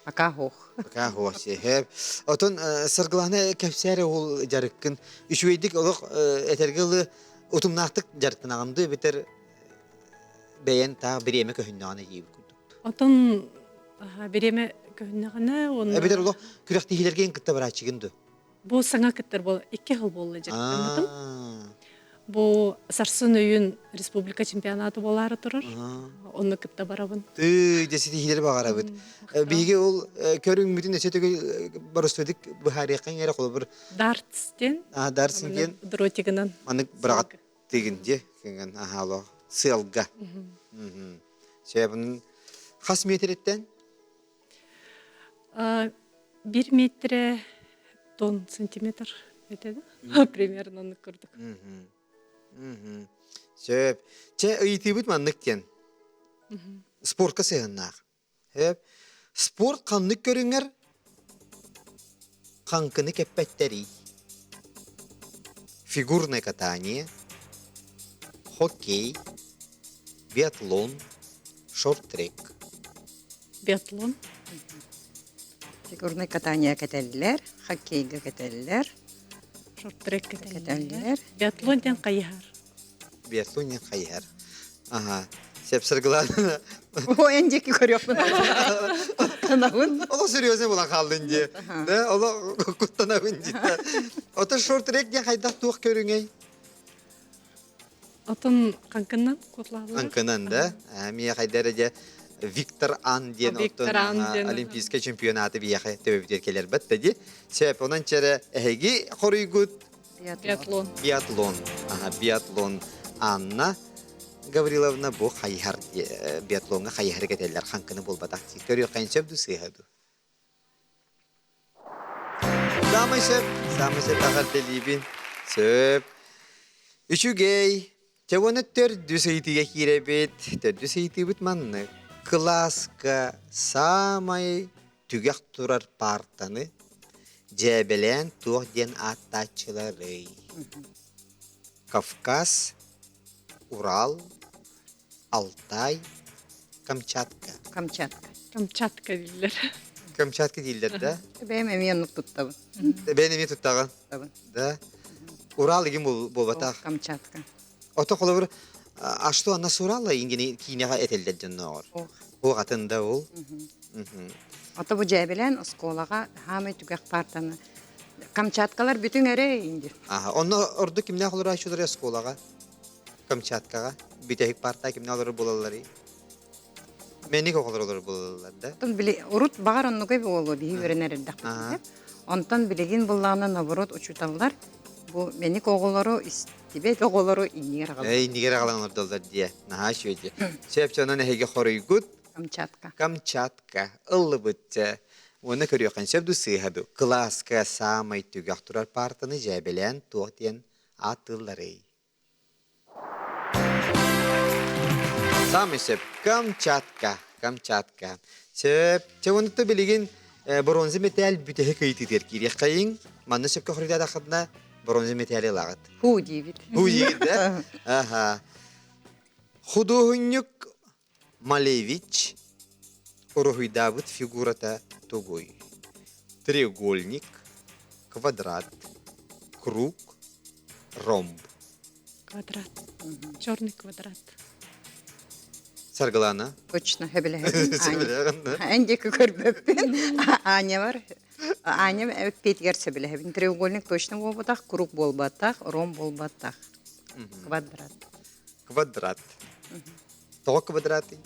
пока суох. Пока суох сөп. Отон Саргылаана кэпсээр ол дьарыккын үчүгэйдик олох этэргэ ылы утумнаахтык дьарыктанаҕын дуу эбэтэр. бэйэн таах бириэмэ көһүннэҕинэ диэбит курдук. Отон бириэмэ көһүннэҕинэ уонна Эбэтэр олох күрэхтэһиилэргэ эн кытта барааччыгын дуо? Бу саҥа кыттар буол икки сыл буолла дьарыктаммытым. Бу сарсын өйүн республика чемпионата буолаары турар. Онно кытта барабын. Тыы, дьэ ситиһиилэри баҕарабыт. Биһиги ол көрүҥмүтүн өссө төгүл боростуойдук быһаарыаххын эрэ холобур. Дартс диэн. А, дартс диэн. Дротигынан. Маннык быраҕат тыгын дьэ, кыҥан аһаало сыалга. Сөбүн хас метриттэн? Бир метре тон сантиметр это да? Примерно оннук курдук. Сөп. Чэ, ыйытыыбыт маннык диэн. Спортка сыһыаннаах. Сөп. Спорт ханнык көрүҥэр хаҥкыны кэппэттэрий? Фигурное катание, хоккей, биатлон, шорт-трек. Биатлон. Фигурное катание кэтэллэр, хоккейга кэтэллэр. Шорт-трек кэтэллэр. Биатлон диэн хайыһар. Биатлон диэн хайыһар. Аха. Сөп сыргылаан. О, эн диэки көрүөхпүн. Куттанабын. Олох серьезно була хаалдын дии. Да, олох куттанабын дии. Ото шорт-трек диэн хайдах туох көрүҥэй? Отон хаҥкынан куотлааллар. Хаҥкынан да. Миэхэ хайда эрэ дьэ Виктор Ан диэн оттон олимпийскай чемпионаты биһиэхэ төбөбүтүгэр кэлэрбэт да дии. Сөп, онон чэрэ эһиги хоруйгут Биатлон. Биатлон. Аха, биатлон. Анна Гавриловна бу хайыһар биатлоҥҥа хайыһары кэтэллэр хаҥкыны буолбатах дии. Көрүөххэ сөп дуу сыыһа дуу? Саамай сөп, саамай сөп эҕэрдэлиибин. Сөп. Үчүгэй. Чэ уонна төрдүс ыйытыыга киирэбит. Төрдүс ыйытыыбыт маннык. Кылааска саамай түгэх турар паартаны дьээбэлээн туох диэн ааттааччыларый? Кавказ, Урал, Алтай, Камчатка. Камчатка. Камчатка дииллэр. Камчатка дииллэр да? Бэйэм эмиэ оннук туттабын. Бэйэн эмиэ туттаҕын? Туттабын. Да. Урал игин буолбатах. Камчатка. Ото холобур, а что она с Урала ингини киинэҕэ этэллэр дьоннооҕор. Ох атын да ол. Ото бу дьээбэлээн оскуолаҕа хаамай түгэх партаны Камчаткалар бүтүҥ эрэ инди. Аха, онно ордук кимнээх олорооччулары оскуолаҕа? Камчаткаҕа бүтэһик партаа кимнээх олорор буолалларый? Мэник оҕолор олорор буолаллар да? Онтон били урут баҕар оннугай буолуо биһи үөрэнэр эрдэхпитинэ. Онтон билигин буллаҕына наоборот учууталлар бу мэник оҕолору истибэт оҕолору иннигэр аҕалар. Э, иннигэр аҕалан олордоллор диэ. Наһаа үчүгэй диэ. Сөп онон эһиги хоруйгут Камчатка. Камчатка ыллыбыт дьэ. Уонна көрүөххүн сөп дуу сыыһа дуу. Кылааска саамай түгэх турар партаны дьээбэлээн туох диэн ааттыылларый? Саамай сөп. Камчатка. Камчатка. Сөп. Чэ, онто билигин бронза металл бүтэһик ыйытыытыгар киириэххэйиҥ. Манна сөпкө хоруйдаатаххытына бронза металли ылаҕыт. Ху диибит. Ху диибит, да? Аха. Худуоһунньук Малевич уруһуйдаабыт фигурата тугуй? Треугольник, квадрат, круг, ромб. Квадрат. Черный квадрат. Саргылана. Точно, сөбүлэһэбин. Эн диэки көрбөппүн. Аня бар. Аня эппиэтигэр сөбүлэһэбин. Треугольник точно буолбатах, круг буолбатах, ромб буолбатах. Квадрат. Квадрат. Тоҕо квадратый?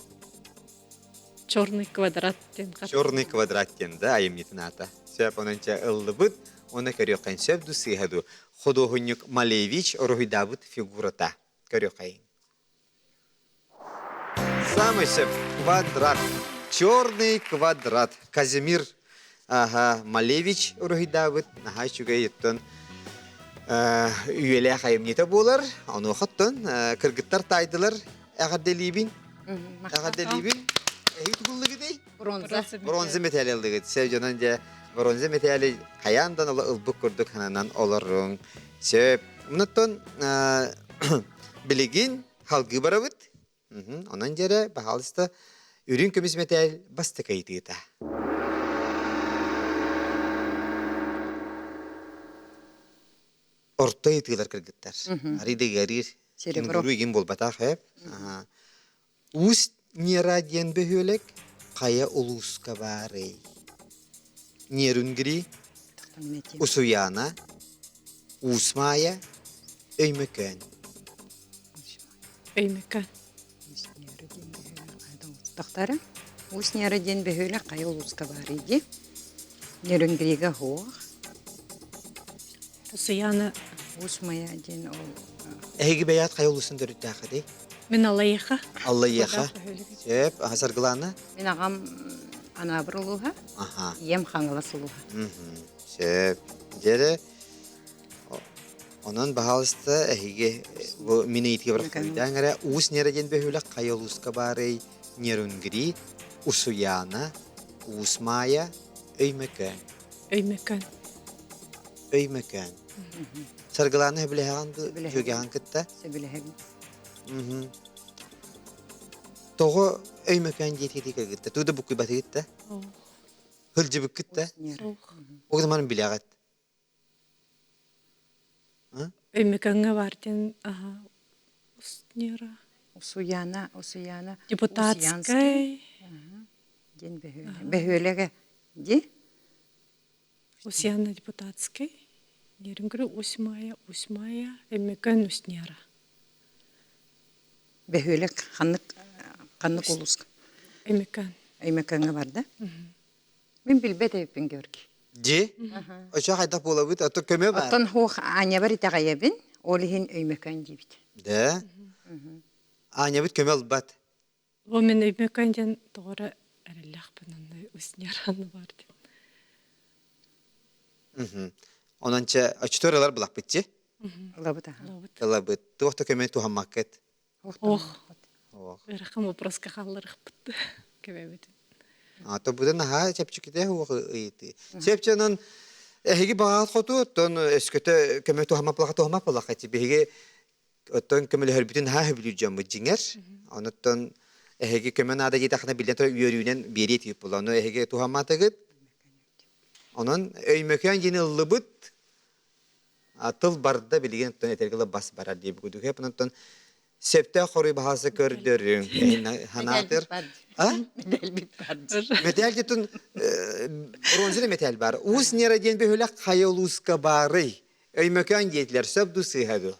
Черный квадрат диэн. Черный квадрат диэн да айымньытын аата. Сөп ононча ыллыбыт, уонна көрүөххэ сөп дуу сыыһа дуу. Худуоһунньук Малевич уруһуйдаабыт фигурата. Көрүөххэйиҥ. Самый сөп квадрат. Черный квадрат. Казимир ага, Малевич уруһуйдаабыт наһаа үчүгэй оттон үйэлээх айымньыта буолар. Онуоха оттон кыргыттар таайдылар эҕэрдэлиибин. Эҕэрдэлиибин. Эһиги тугуллугутай? Бронза. Бронза металли ыллыгыт. Сөп дьонон дьэ бронза металли хайаан да ылбыт курдук хананан олоруҥ. Сөп. Онуттан билигин халгыы барабыт. Онон дьэрэ, баһаалыста, үрүҥ көмүс мэтээл бастакы ыйытыыта. Орто ыйытыылар кыргыттар. Арыйда ыарыыр. Серебро. Кенгуру игин буолбатах, эп. Уус Нера диэн бөһүөлэк хайа улууска баарый? Нерюнгри, Усуйаана, Уус Маайа, Өймөкөөн. Өймөкөөн. Тохтара. Уус Нера диэн бөһүөлэк хайа улууска баарый дии? Нерюнгрига суох. Усуйаана. Уус Майа диэн ол Эһиги бэйэт хайа улуусын төрүттээххитий? Мин Аллайыаха. Аллайыаха. Сөп. Аха Саргылаана? Мин аҕам Анаабыр улууһа, Аха. ийэм Хаҥалас улууһа. Сөп. Дьэрэ онон баһаалыста эһиги бу мин ыйытыга бырахтарыйдаан эрэ Уус Нера диэн бөһүөлэк хайа улууска баарый Нерюнгри, Усуйаана, Уус Маайа, Өймөкөөн. Өймөкөөн. Өймөкөөн. Саргылаана сөбүлэһэҕин дуу, дьүөгэҕин кытта? Сөбүлэһэбин. Тоҕо Өймөкөөн диэтигитий кыргытта? Тугу да буккуйбатыгыт да? Сылдьыбыккыт да? Ол гынан билэҕит. Өймөкөөҥҥө баар диэн Уснера. Усуйаана, Усуйаана. Депутатскай. Диэн бөһүөлэгэ. Ди? Усьяна Депутатский. Нерюнгри Усьмая, Усьмая, Өймөкөөн Уснера. Бөһүөлэк ханнык ханнык улууска? Өймөкөөн. Өймөкөөҥҥө барда. Мин билбэт эбиппин Георгий. Дьи? Очо хайдах буолабыт? Ото көмө бар. Оттон хуох Анябар итэҕэйэбин, ол иһин Өймөкөөн диибит. Да? Анябыт көмө ылбат. Ол мен Өймөкөөн диэн тоҕо эрэллээхпин онно Уснераны бар диэн. Онон чэ очтор ылар булахпыт чи? Ылабыт аха. Ылабыт. Туох да көмө туһаммаккыт. Ох. Ыарахан вопроска хаалларыахпыт көмөбүтүн. Ато будан наһаа чэпчэкитэ уох ыйытыы. Чэпчэнэн эһиги баҕаат хоту оттон өскөтө көмө туһаммат туһаммат буоллахха биһиги оттон көмөлөһөрбүтүн наһаа сөбүлүүр дьоммут дьиҥэр. Онуттан эһиги көмө наада диэтэххинэ биллэн турар үөрүүнэн биэриэ этибит буолла. Ону эһиги туһамматыгыт. Онон Өймөкөөн диэни ыллыбыт. Тыл барда билигин оттон этэргэ бас барар диэбит курдук. Онтон сөптөөх хоруй баһаасы көрдөрүҥ. Ханаатыр. А? Медаль бар. Медаль диэтин бронза медаль бар. Уус Нера диэн бөһүлэх хайа улууска баарый? Өймөкөөн диэтилэр, сөп дуу сыыһа дуу?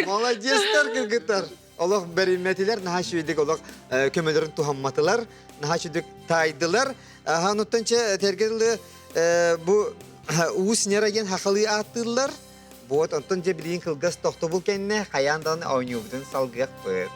Молодецтар кыргыттар. Олох бэриммэтилэр, наһаа үчүгэйдик олох көмөлөрүн туһамматылар, наһаа үчүгэйдик таайдылар. Онуттан чэ этэргэ дылы бу уус нера диэн хахалыы ааттыыллар. Вот онтон дьэ билигин кылгас тохтобул кэннэ хайаан даҕаны оонньуубутун салгыахпыт.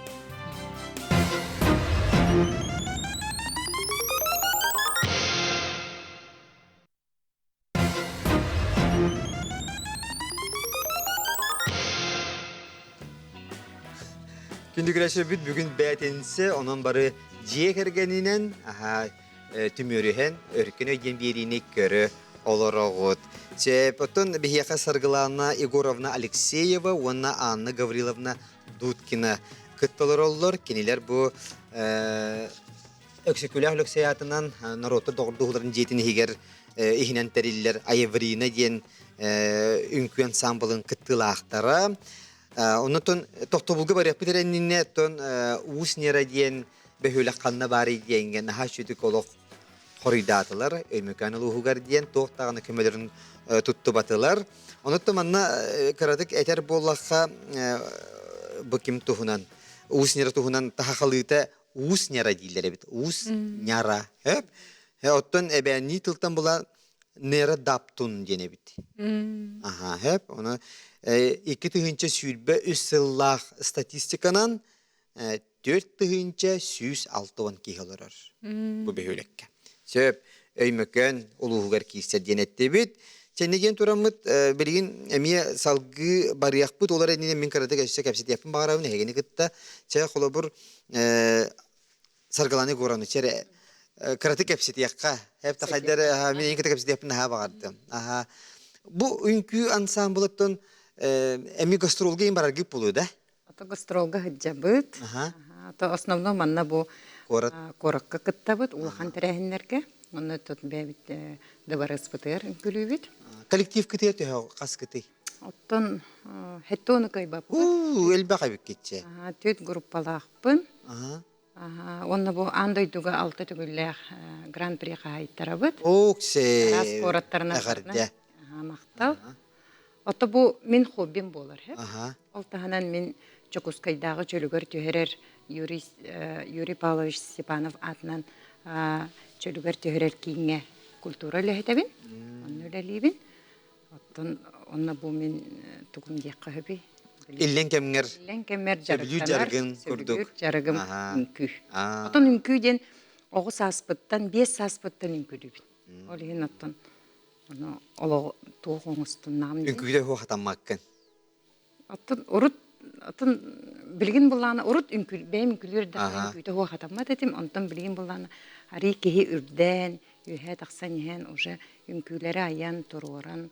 Күндү күрэсэбит бүгүн бээтинсэ, онон бары дьиэ кэргэнинэн аха түмүөрүһэн өркөн өйдиэн биэриини көрө олороҕут. Чэ, оттон биһиэхэ Саргылаана Егоровна Алексеева уонна Анна Гавриловна Дудкина кытта олороллор. Кинилэр бу Өксөкүлээх Өлөксөй аатынан норуоттар доҕордоһууларын дьиэтин иһигэр иһинэн тэриллэр Айеврина диэн үҥкүү ансаамбылын кыттыылаахтара. Оннотон тохтобулга барыахпыт эрэ иннинэ оттон Уус Нера диэн бөһүөлэк ханна баарый диэҥҥэ наһаа үчүгэй олох хоруйдаатылар. Өймөкөөн улууһугар диэн туох даҕаны көмөлөрүн туттубатылар. Онуттан манна кыратык этэр буоллахха бу ким туһунан Уус Нера туһунан таһахалыыта уус ньара дииллэр эбит. Уус ньара. Хөп. Оттон эбээннии тылтан була нера даптун диэн эбит. Аха, хөп. Оны 2023 сыллаах статистиканан 4160 киһи олорор бу бөһүөлэккэ. Сөп. Өймөкөөн улууһугар киирсэр диэн эттибит. Чэннигиэн тураммыт билигин эмиэ салгыы барыахпыт олор иннинэ мин кыратык өссө кэпсэтиэхпин баҕарабын эһигини кытта. Чэ, холобур, Саргыланы Егоровна эрэ кыратык кэпсэтиэххэ. Эп хайдар мин кытта кэпсэтиэхпин наһаа баҕардым. Аха. Бу үҥкүү ансамблыттан эми гастролга им бараргыт буолуо да? Ото гастролга сылдьабыт. Ото основном манна бу куоракка кыттабыт улахан тэрээһиннэргэ. Онно тут бэйэбит дыбарыаспытыгар үҥкүлүүбүт. Коллектив кытыа төһө хас кытый? Оттон хэттуону кыайбаппыт. Уу, элбэх эбиккитчэ. Түөрт группалаахпын. Уонна бу аан дойдуга алта төгүллээх гран-при хаһаайыттарабыт. Оксе. Араас куораттарынан. Эҕэрдэ. Махтал. Ото бу мин хоббим буолар. Ол таһынан мин Дьокуускайдааҕы чөлүгэр түһэрэр Юрий, Юрий Павлович Степанов аатынан чөлүгэр түһэрэр кииҥҥэ культура үлэһитэбин. Онно үлэлиибин. Оттон онно бу мин тугум диэххэ сөбүй? Иллэҥ кэмҥэр Иллэҥ кэммэр сөбүлүүр дьарыктанар, дьарыгын курдук. сөбүлүүр дьарыгым үҥкүү. Оттон үҥкүү диэн оҕо сааспыттан, биэс сааспыттан үҥкүүлүүбүн. Ол иһин оттон ону олоҕу туох оҥостуннаҕым диэн. Үҥкүүтэ суох хатаммаккын. Оттон урут оттон билигин буллаана урут үҥкүү бэйэм үҥкүүлүүр эрдэхпинэ үҥкүүтэ суох хатаммат этим. Онтон билигин буллаана арый киһи үрдээн, үөһээ тахсан иһэн уже үҥкүүлэри айан, туруоран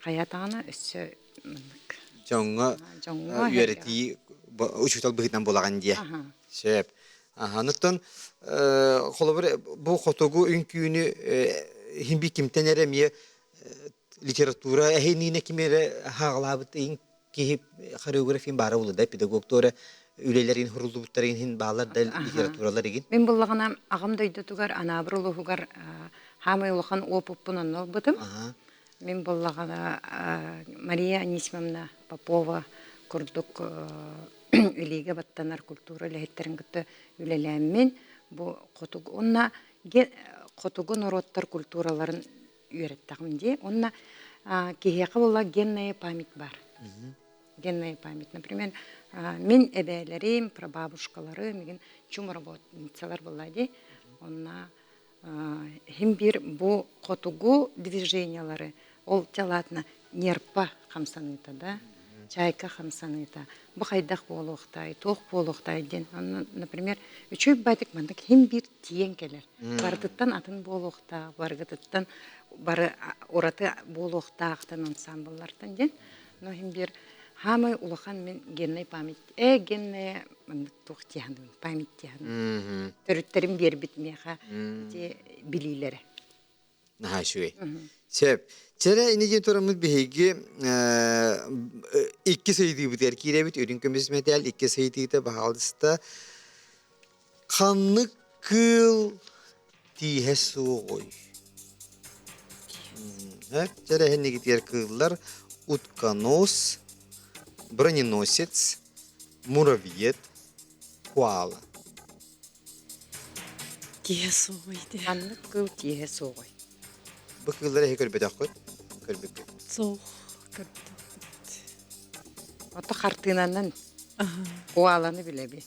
хайаатаҕына өссө маннык Дьоҥҥо дьоҥҥо үөрэтии учуутал быһыытынан буолаҕын диэ. Сөп. Аһаныттан холобур бу хотугу үҥкүүнү иһин би кимтэн эрэ эмиэ литература эһиниинэ ким эрэ хааҕылаабыт ыйын киһи хореографин баара буолла да педагогтора үлэлэрин хуруллубуттарын иһин баалар да литературалар игин. Мин буллаҕына аҕам дойдутугар Анаабыр улууһугар хаамай улахан уопуппун онно ылбытым. Мин буллаҕына Мария Анисимовна Попова курдук илиигэ баттанар культура үлэһиттэрин кытта үлэлээммин бу хотугу уонна хотугу норуоттар культураларын үөрэттэҕим дии. Уонна киһиэхэ буолла генная память баар. Генная память. Например, мин эбээлэрим, прабабушкаларым, мигин чум работницалар буолла дии. Онна хим бир бу хотугу движениялары ол телатна нерпа хамсаныыта да, чайка хамсаныыта бу хайдах буолуохтай, туох буолуохтай диэн. Онно, например, үчүгэй байтык маннык хим бир тиийэн кэлэр. Барытыттан атын буолуохтаах, барыгытыттан бары ураты буолуохтаахтан ансамбллартан диэн. Но иһин биир хаамай улахан мин геннай память э генная маннык туох диэханыбын память диэханыбын төрүттэрим биэрбит миэхэ ити билиилэрэ. Наһаа үчүгэй. Сөп. Чэрэ ини диэн тураммыт биһиги иккис ыйытыыбытыгар киирэбит. Үрүҥ көмүс мэтээл иккис ыйытыыта баһаалыста. Ханнык кыыл тииһэ суоҕуй? Чэрэһиннигитигэр кыыллар утконос, броненосец, муравьед, коала. Тииһэ суоҕуй дии. Ханнык кыыл тииһэ суоҕуй? Бу кыыллары эһи көрбөтөххүт? Көрбүккүт. Суох көрбөтөхпүт. Ото хартыынанан коаланы билэбин.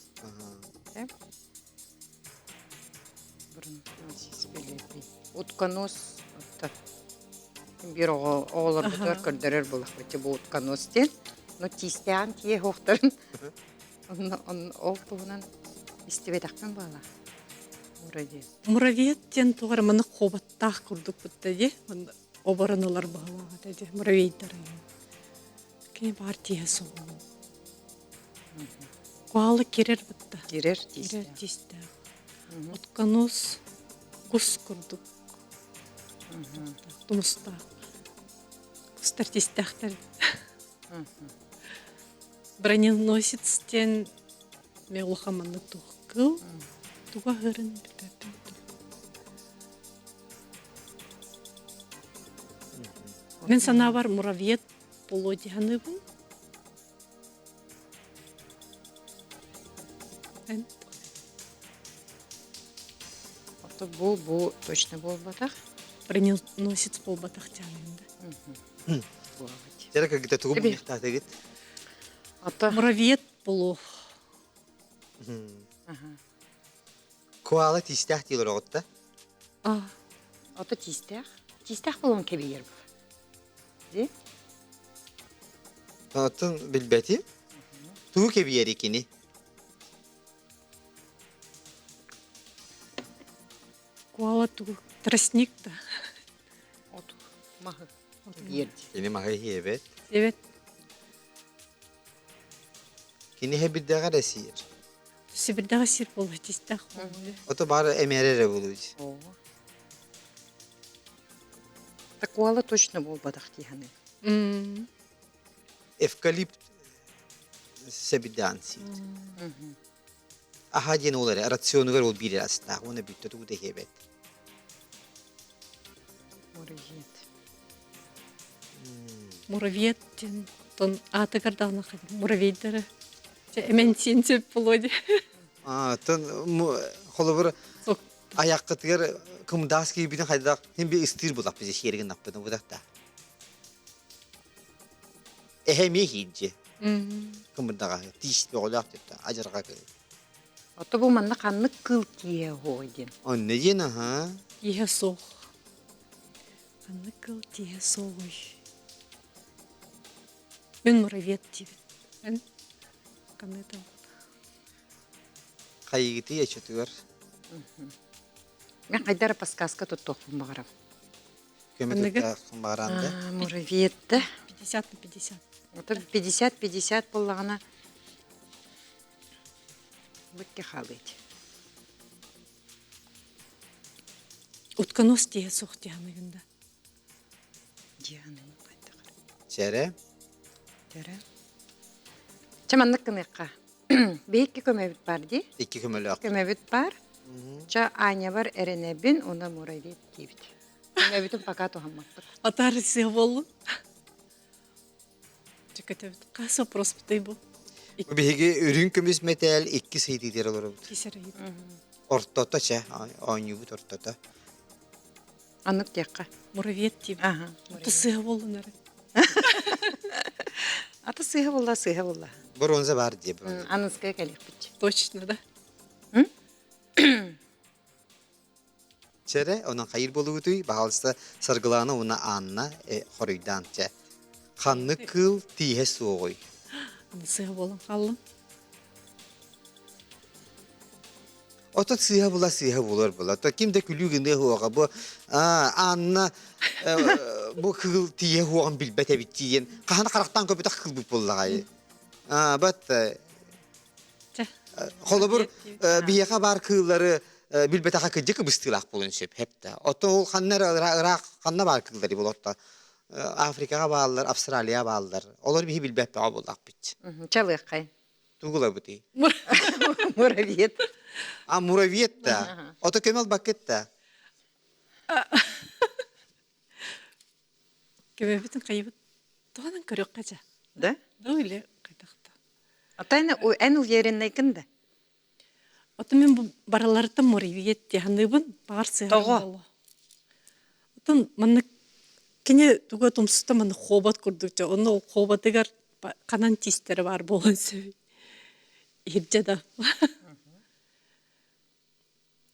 Утконос биир оҕо оҕолорбутугар көрдөрөр буоллахпыт бу утконос диэн. Но тиистээҕин тиийэ суохтарын ол туһунан истибэтэхпин буолла. Муравьед. Муравьед диэн туох эрэ маннык хоботтаах курдук бутта дии. Оборон ылар баһылаах этэ дии. Муравейдар. Кини баар тииһэ суоҕун. Куала кирэр бытта. Кирэр Кирэр тиистээх. Утконос кус курдук. Тумустаах. Кустар тиистээхтэр. Броненосец диэн мен улахан маннык туох кыл туга аһыырын билбэппин. Мен санаабар муравьед буолуо дии саныыбын. Ото бу бу точно буолбатах. Броненосец буолбатах дианыгын да. Дьэ кыргыта тугу мунньахтаатыгыт? Ото Муравьед буолуо. Коала тиистээх дииллэр оҕотта. Ото тиистээх. Тиистээх буолуон кэбийэр бу. Ди? Оттон билбэтим. Тугу кэбийэр кини? Коала тугу? Тростник да. От маһы кэбийэр ди. Кини маһы иһиэбэт. Эбэт. Кини хэбирдэҕэ эрэ сиир. Сибирдэҕэ сир буолуо тиистээх буолуо. Ото баар эмиэрэ эрэ буолуо. Такуала точно буолбатах дии саныыбын. Эвкалипт сэбирдэҕин сиир. Аһа диэн ол эрэ рационугар ол биир эрэ астаах уонна бүттэ тугу да иһиэбэт. Муравьед. Муравьед диэн тон аатыгар даҕаны муравейдары эмэн сиэн сөп буолуо дии. Тон холобур айаххытыгар кымдаас киирбитин хайдах син би ыстыыр булаппыт сиэригин наппытын бутахта. Эһэ эмиэ иһиирдьи. Кымырдаҕа тиис бөҕөлөөх диэттэ адьырҕа кыыл. Ото бу манна ханнык кыыл тииһэ оһуой диэн. Онно диэн аһа. Тииһэ суох. Ханнык кыыл тииһэ суоҕуй? Мин муравьед диибин. Эн ханнык Хайыгытый эчетигэр? Мен хайдара подсказка туттуохпун баҕарабын. Көмө бааран да? Муравьед да. 50 на 50. Ото 50-50 буоллаҕына быкки хаалыйт. Утконос тиһэ суох диһаныгын да. Диһаныгын хайдах. Чэрэ? Чэрэ. Чэ маннык гыныахха. Биһикки көмөбүт бар дии. Икки көмөлөөх. Көмөбүт бар. Ча Анябар эрэнэбин, уна муравей диибит. Көмөбүтүн пока туһаммаппыт. Атары сыа боллун. Чөкөтөбүт. Хас вопрос бутай бу? Биһиги үрүҥ көмүс мэтээл икки сыйдыытыгар олоробут. Ортото чэ, оонньуубут ортото. Аннык диэххэ. Муравьед диибит. Аха. Ата сыа боллун эрэ. Ата сыыһа булла, сыыһа булла. Бронза бар дии бронза. Аныская кэлиэхпит. Точно, да? Чэрэ, онон хайыр болугутуй, баһаалыста Саргылаана уонна Анна хоруйдаан чэ. Ханнык кыыл тииһэ суоҕуй? Сыыһа буолан хааллым. Ото сыыһа була сыыһа булар була. То ким да күлүү гыныа хуоҕа. Бу Анна бу кыыл тииһэ хуоҕун билбэт эбит диэн. Хаһан харахтаан көбүтэх кылбыт буоллаҕай. Бат Холобур, биһиэхэ баар кыыллары билбэтэхэ кырдьык ыбыстыылаах буолуон сөп хэптэ. Оттон ол ханна ыраах ханна баар кыыллары болотто Африкаҕа бааллар, Австралия бааллар. Олор биһи билбэппэҕэ буоллахпыт. Чалыаххай. Тугулабытый? Муравьед. А, муравьед да. Ото көмөл бакыт да. Көмөбүтүн хайыбыт туһанан көрүөххэ дьэ. Да? Да или хайдахта. Ата эн увереннайгын да? Ото мен бу барыларыттан муравьед диэханыыбын баҕар сыһар Тоҕо? буолуо. Отон маннык кини туга тумсута маннык хобот курдук дьэ онно ол хоботыгар ханан тиистэрэ баар буолуон сөбүй иһирдьэ да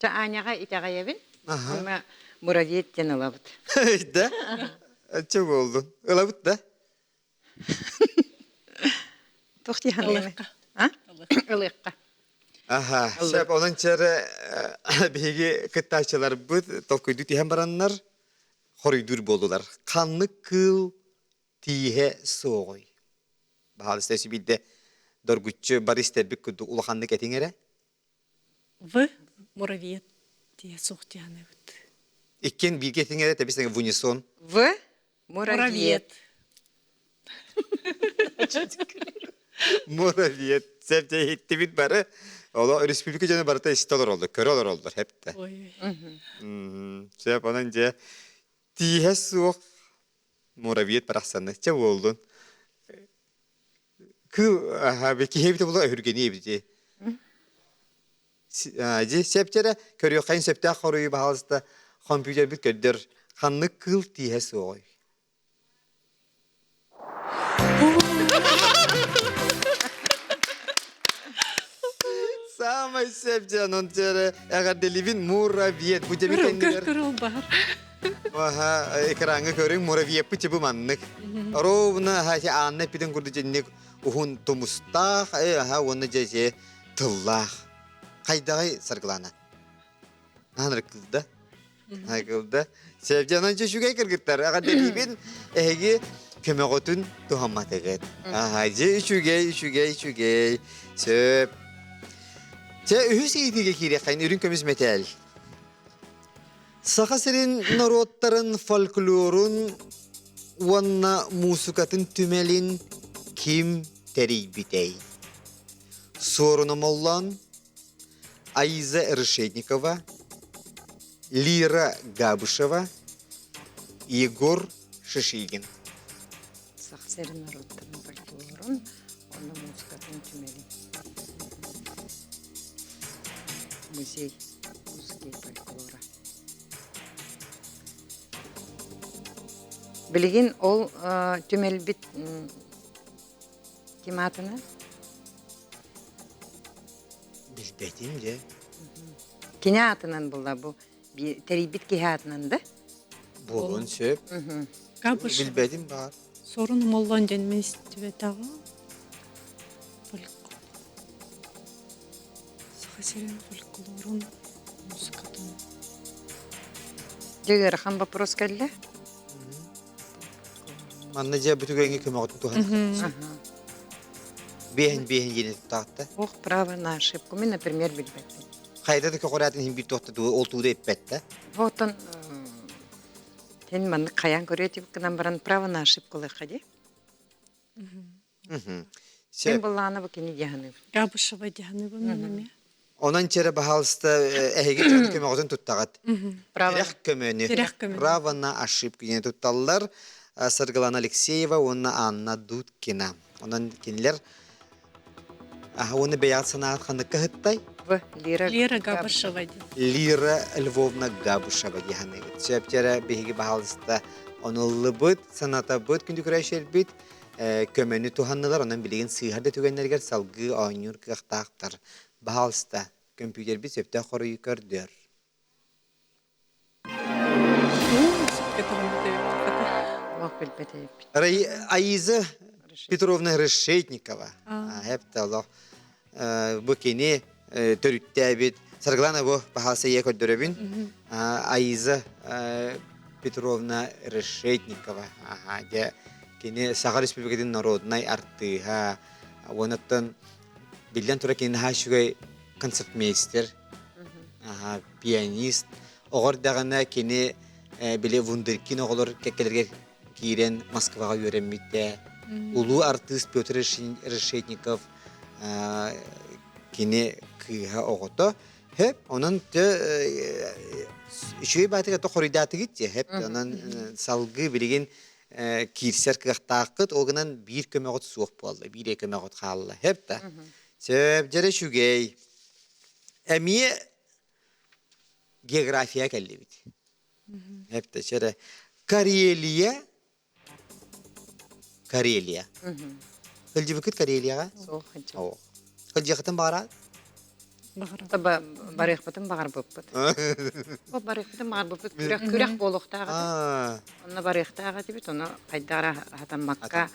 Чэ Аняҕа итэҕэйэбин. Уонна муравьед диэн ылабыт. Да? Чэ буоллун. Ылабыт да? Туох дии саныыбын? Ылыахха. А? Ылыахха. Аха, сөп. Онон чэрэ биһиги кыттааччыларбыт толкуйдуу түһэн бараннар хоруйдуур буоллулар. Ханнык кыыл тииһэ суоҕуй? Баһаалыста өссө биирдэ доргуччу бары истэрбит курдук улаханнык этиҥ эрэ. В муравьед тиэ суох дианыбыт. Иккиэн бииргэ этиҥ эрэ тэбис в унисон. В муравьед. Муравьед. Сөп иһиттибит бары. Оло республика дьоно барыта истэ олороллор, көрө олороллор хепте. Ой. Сөп онон дьэ тииһэ суох муравьед барахсаны чэ буоллун. Кыл киһи эбитэ була өһүргэниэ эбит Дьи септере көрүөххайын сөптөөх хоруйу баһаалыста компьютербит көрдөр ханнык кыыл тииһэ суоҕуй? Самай сөп дьонун дьэрэ эҕэрдэлибин муравьед бу дьэби кэннигэр Көрөр баар. Аха, экраҥҥа көрүҥ муравьеппыт чыбы маннык. Ровно аха Анна эппитин курдук дьинник уһун тумустаах, аха уонна дьэ тыллаах. Хайдаҕай Саргылана? Аһан кылда. Кылда. Севдянан үчүгэй кыргыттар. Эҕэрдэлиибин эһиги көмөҕүтүн туһамматыгыт. Аха, дьэ үчүгэй, үчүгэй, үчүгэй. Сөп. Чэ, үһүс иитиигэ киириэххэйин үрүҥ көмүс мэтээл. Саха сирин норуоттарын фольклорун уонна муусукатын түмэлин ким тэрийбитэй? Суорун Омоллоон, Аиза Решетникова, Лира Габышева, Егор Шишигин. Саха сирин норуоттарын фольклорун уонна музыкатын түмэлин. Музей музыки и фольклора. Билигин ол түмэлбит ким аатынан? Билбэтим дьэ. Кини аатынан буолла бу тэрийбит киһи аатынан да? Буолуон сөп. Билбэтим баар. Сорун Моллон диэн мин истибэтэҕим. Фольклор. Саха сирин фольклорун музыкатын. Дьэ ыарахан вопрос кэллэ. Манна дьэ бүтүгэҥҥэ көмөҕүтүн туһанар. Биэһин биэһин диэни туттаҕытта. Ох, право на ошибку. Мин, например, билбэппин. Хайда да көҕүрээтин иһин биир туохта ол тууда эппэт да. Оттон Сен маннык хайаан көрүө этибит гынан баран право на ошибку ылыахха дии. Сен былаана бу кини дьаһаныбын. Габышева дьаһаныбын мен эмиэ. Онон чэрэ баһаалыста эһиги дьон көмөҕүтүн туттаҕыт. Тирэх көмөнү. Тирэх көмөнү. Право на ошибку диэн тутталлар. Саргылана Алексеева уонна Анна Дудкина. Онон кинилэр уонна бэйэҕит санааҕыт ханныкка ыһыттай? В. Лира, Лира Габышева диэн. Лира Львовна Габышева диэханыгыт. Сөптөрө биһиги баһаалыста онуллубут, санатабыт күндү көрөөччүлэрбит көмөнү туһаннылар, онон билигин сыыһар да түгэннэригэр салгыы оонньуур кыахтаахтар. Баһаалыста, көмпүүтэрбит сөптөөх хоруйу көрдөр. Аиза Петровна Решетникова. Хеп бу кини төрүттээбит Саргылана бу баһаалса ийэ көрдөрөбүн. Аиза Петровна Решетникова. Дьэ кини Саха Республикатын народнай артыыһа. Уонаттан биллэн турар кини наһаа үчүгэй концертмейстер пианист. Оҕо эрдэҕинэ кини били вундеркин оҕолор кэккэлэригэр киирэн Москваҕа үөрэммитэ. Улуу артыыс Петр Решетников кини кыыһа оҕото. Хөп, онон үчүгэй баатыга то хоруйдаатыгыт дии. Хөп, онон салгыы билигин киирсэр кыахтааххыт, ол гынан биир көмөҕүт суох буолла, биир көмөҕүт хаалла. Хөп да. Сөп, дьэрэ үчүгэй. Эмиэ география кэллибит. Эптэ Карелия Карелия. Сылдьыбыккыт Карелияҕа? Суох, Оо. Сылдьыаххытын баҕараат? Таба барыахпытын баҕарбыппыт. Ол барыахпытын баҕарбыппыт күрэх күрэх буолуохтаах этэ. Онно барыахтаах этибит, ону хайдах эрэ хатаммакка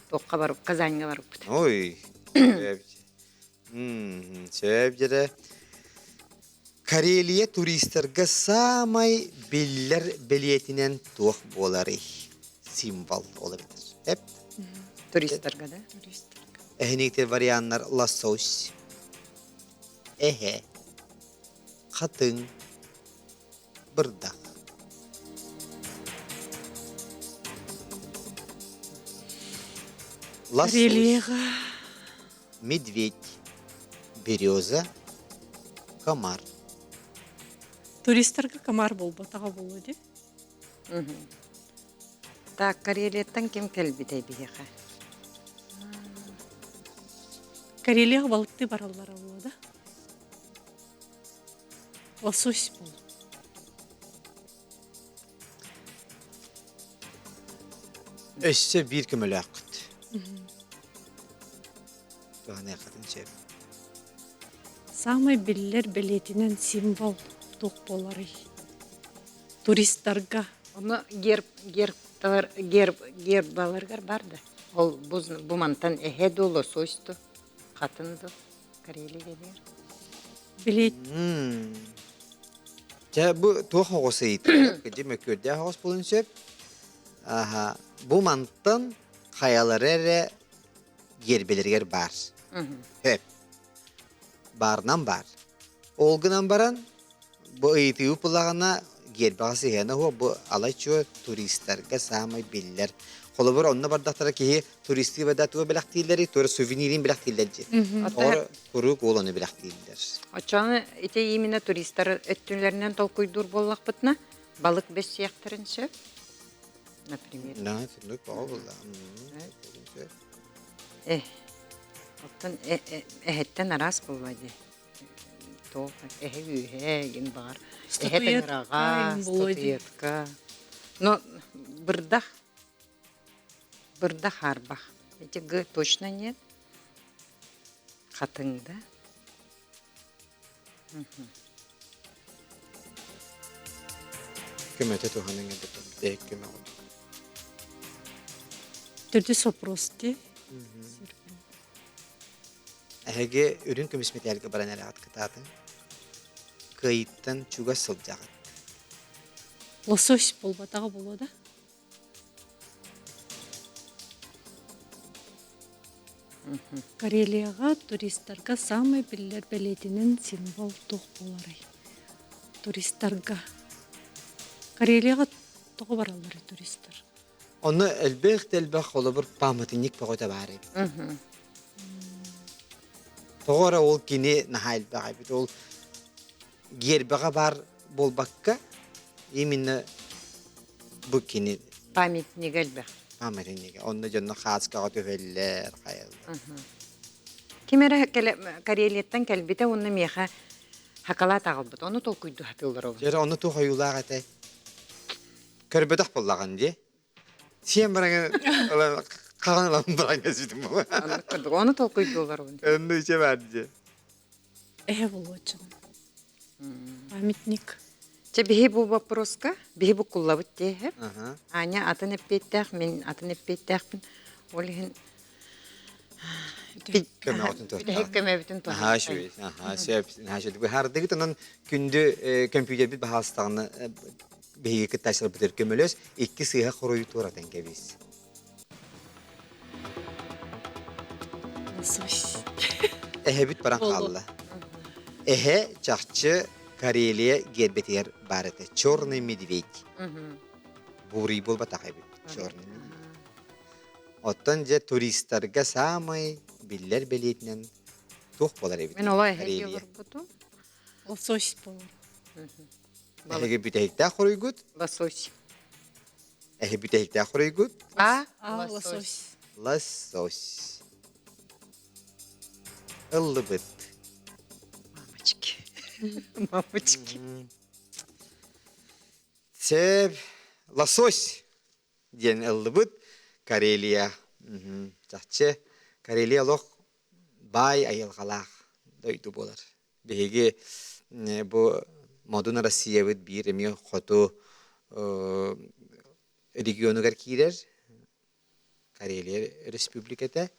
туохха барып Казаньга барыппыт. Ой. Сөп дьэрэ. Карелия туристарга саамай биллэр бэлиэтинэн туох буоларый? Символ ол эбэтэр. Эп. Туристарга да? Туристарга. Эһиниктер варианнар лосось, эһэ, хатыҥ, бырдах. Лосось. Карелияға Медведь, береза, комар. Туристарга комар буолбатаҕа буолуо дии. Так, Карелияттан ким кэлбитэй биһиэхэ? Карелияҕа балыктыы бараллара буолуо да? Лосось буолуо. Өссө биир көмөлөөххүт. Туһаныаххытын сөп. Саамай биллэр бэлиэтинэн символ туох буоларый? Туристарга. Ону герб, гербталар, герб, гербаларыгар бар да. Ол бу, бу мантан эһэ дуу, лосось дуу, хатын дуу, Карелия диэр. Билет. Дьэ, бу туох оҕус ыйытыы? Кыдьы мөккүөрдээх оҕус буолуон сөп. Аха, бу мантан хайалара эрэ гиэрбэлэригэр баар. Хөп. Баарынан баар. Ол гынан баран, бу ыйытыы буллаҕына, гербэҕэ сыһыана суох бу ала-чуо туристарга саамай биллэр. Холобур, онно бардахтара киһи туристыы бада тугу бэлэхтииллэрий, туора сувенирин бэлэхтииллэр дии. Оҕор куруук уол ону бэлэхтииллэр. Оччоҕуна ити именно туристар өттүлэринэн толкуйдуур буоллахпытына, балык бэссиэхтэрин сөп, например. Да, соннук бөҕө буолла. Э, оттон эһэттэн араас буолла дии. Туох эһэ үөһэ гин баҕар. Эһэ тыҥыраҕа, статуэтка. Но бырдах, бырдах хаарбах. Эти г точно нет. Хатыҥ да. Көмөтө туһаныҥ эбэтэр дэһик көмөҕүт. Төрдүс вопрос дии. Эһиги үрүҥ көмүс мэтээлгэ баран эрэҕит кытаатыҥ. Кыайыыттан чугас сылдьаҕыт. Лосось буолбатаҕа буолуо да? Карелияҕа туристарга саамай биллэр бэлиэтинэн символ туох буоларый? Туристарга. Карелияҕа тоҕо баралларый туристар? Онно элбэх да элбэх холобур пааматынньык бөҕөтө баар эбит. Тоҕо эрэ ол кини наһаа элбэх эбит. Ол гербэҕэ баар буолбакка, именно бу кини Памятнига элбэх. Памятнига. Онно дьонно хааскаҕа түһэллэр, хайаллар. Ким эрэ Карелияттан кэлбитэ уонна миэхэ хакалаат аҕалбыт. Ону толкуйдуу сатыыллар ол. Дьэ, ону туох ойуулаах этэй? Көрбөтөх буоллаҕын дии. Сиэн бараҥа хаҕан ылан бараҥа ситим була. Ону толкуйдуулар ол. Онну ичэ бар дии. Эһэ болуоччу. Памятник. Чэ биһи бу вопроска биһи буккуллабыт диэһэ. Аня атын эппиэттээх, мин атын эппиэттээхпин. Ол иһин Көмөҕүтүн бүтэһик көмөбүтүн Аһаа үчүгэй. Аһаа сөп. Наһаа үчүгэй. Быһаардыгыт онон күндү көмпүүтэрбит баһаалыстаҕына биһиги кыттааччыларбытыгар көмөлөс икки сыыһа хоруйу туоратан кэбис. Эһэбит баран хаалла. Эһэ чахчы Карелия гербэтигэр баар этэ. Черный медведь. Бурый буолбатах эбит. Черный медведь. Оттон дьэ туристарга саамай биллэр бэлиэтинэн туох буолар эбит? Мин олой эһэ дии олорбутум. Лосось буолар. Эһиги бүтэһиктээх хоруйгут? Лосось. Эһи бүтэһиктээх хоруйгут? А? А, лосось. Лосось. Ыллыбыт. Мамочки. Мамочки. Сөп. Лосось диэн ыллыбыт. Карелия. Чахчы Карелия олох баай айылҕалаах дойду буолар. Биһиги бу Модун Россиябыт биир эмиэ хоту регионугар киирэр Карелия Республиката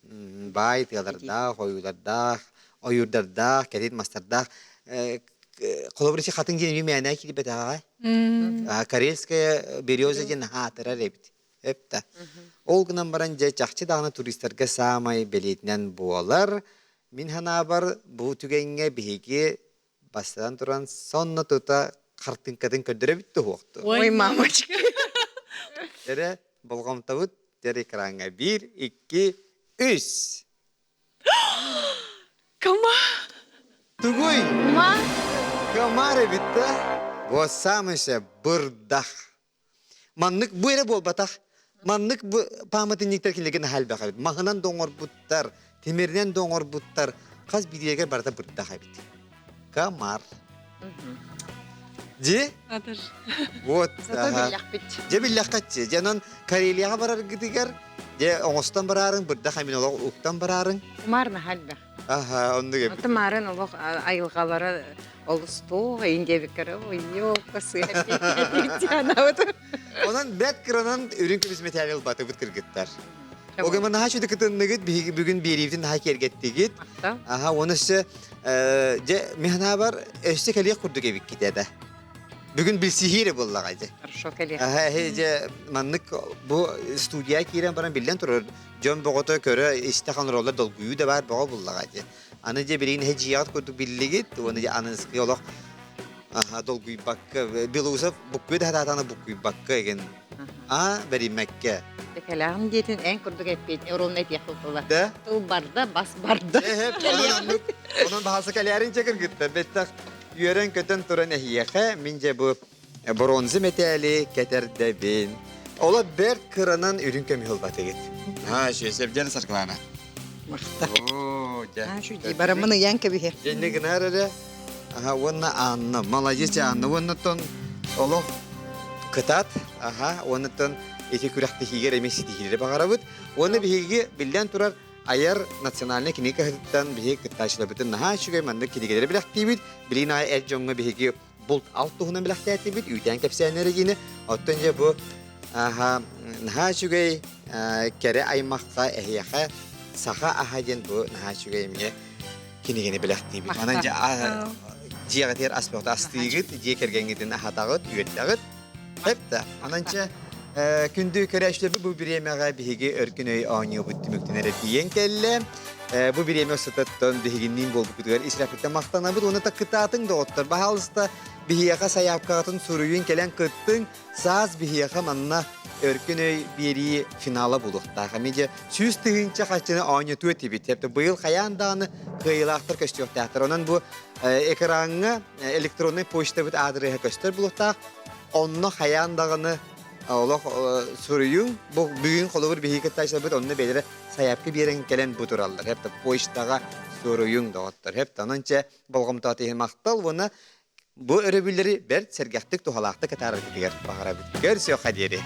баай тыалардаах, ойуулардаах, ойуурдардаах, кэтит мастардаах. Холобур ити хатыҥ диэн эмиэ мээнэ киирбэтэҕэ. Карельская береза диэн аатырар эбит. Эп да. Ол гынан баран дьэ чахчы даҕаны туристарга саамай бэлиэтинэн буолар. Мин санаабар бу түгэҥҥэ биһиги бастатан туран сонно тута хартыҥкатын көрдөрөбүт туһуохту. Ой, мамочка. Эрэ болҕомтобут дэр экраҥҥа биир, икки, үс. Кама? Тугуй? Ма? Комар эбит да? Вот самый бырдах. Маннык бу эрэ буолбатах. Маннык бу пааматынньыктар кинилэргэ наһаа элбэх эбит. Маһынан да оҥорбуттар, тимиринэн да оҥорбуттар. Хас бииригэр барыта бырдах эбит. Комар. Дьи? Адыр. Вот. Зато биллэхпит. Дьэ биллэххэтчи. Дьэ онон Карелияҕа бараргытыгар дьэ оҥостон бараарыҥ, бырдах эмин олох уктан бараарыҥ. Кумаар наһаа элбэх. Аха, оннук эбит. Аты маарын олох айылҕалара олус туох эйин диэбиккэрэ ой ёлка сыа Онон бэт кыранан үрүҥ көмүс мэтээли ылбатыбыт кыргыттар. Огема наһаа чуды кытынныгыт, биһиги бүгүн биэриибитин наһаа киэргэттигит. Аха, уонна өссө дьэ миханабар өссө кэлиэх курдук эбиккит этэ. Бүгүн билсиһии эрэ буоллаҕа дьэ. Хорошо кэлиэх. Аха, дьэ маннык бу студия киирэн баран биллэн турар дьон бөҕөтө көрө истэ хонороллор долгуйуу да баар бөҕө буллаҕа дии. Аны дьэ билигин эһэ дьиэҕит курдук биллигит уонна дьэ аныгыскы олох Аха, долгуйбакка, Белоусов буккуй да хатаатана буккуйбакка еген. А, бэриммэккэ. Кэлэҕин диэтин эн курдук эппиэт ровно этиэх буолла. Да? Тыл барда, бас барда. Онон баһаса кэлээрин чэ кыргыттар. Бэттэх үөрэн-көтөн туран эһиэхэ мин дьэ бу бронза мэтээли кэтэрдэбин. Ола бэрт кыранан үрүҥ көмүс ылбатыгыт. Аа, севден саркылаана. Махта. Оо, дьэ. Шүди барамын ыйан кэбиһэ. Дьэнни гынаар эрэ. Аха, уонна Анна. Молодец, Анна. Уоннаттан олох кытаат. Аха, уоннаттан ити күрэхтэһиигэр эмиэ ситиһиилэри баҕарабыт. Уонна биһиги биллэн турар айар национальнай кинигэ кыһатыттан биһиги кыттааччыларбытын наһаа үчүгэй маннык кинигэлэри бэлэхтиибит. Билигин аайы эр дьоҥҥо биһиги булт-алт туһунан бэлэхтээтибит, үүтээн кэпсээннэрэ диэни. Оттон дьэ бу аха, наһаа үчүгэй кэрэ аймахха эһиэхэ саха аһа диэн бу наһаа үчүгэй эмиэ кинигэни бэлэхтиибит. Манан дьэ дьиэҕитигэр ас бөҕөтө астыыгыт, дьиэ кэргэҥҥитин аһатаҕыт, үөрдэҕит. Эптэ. Анан чэ күндү көрөөччүлэрбит бу бириэмэҕэ биһиги өркүн өй оонньуубут түмүктэнэрэ тиийэн кэллэ. Бу бириэмэ устатыттан биһигинниин буолбуккутугар ис махтанабыт уонна кытаатыҥ доҕоттор. Баһаалыста биһиэхэ сайаапкаҕытын суруйун кэлэн кыттыҥ. Саас биһиэхэ манна өркүн өй биэрии финала буолуохтаах. Эмиэ дьэ 100 000 харчыны оонньотуо этибит. Быйыл хайаан даҕаны кыайыылаахтар көстүөхтээхтэр. Онон бу экраҥҥа электроннай почтабыт аадырыһа көстөр буолуохтаах. Онно хайаан даҕаны олох суруйуҥ. Бу бүгүн холобур биһиги кыттааччыларбыт онно бэйэлэрэ сайаапка биэрэн кэлэн бу тураллар. Хэп почтаҕа суруйуҥ доҕоттор. Хэп онон чэ болҕомтоҕут иһин махтал уонна бу өрөбүллэри бэрт сэргэхтик туһалаахтык атаараргытыгар баҕарабыт. Көрсүөххэ диэри.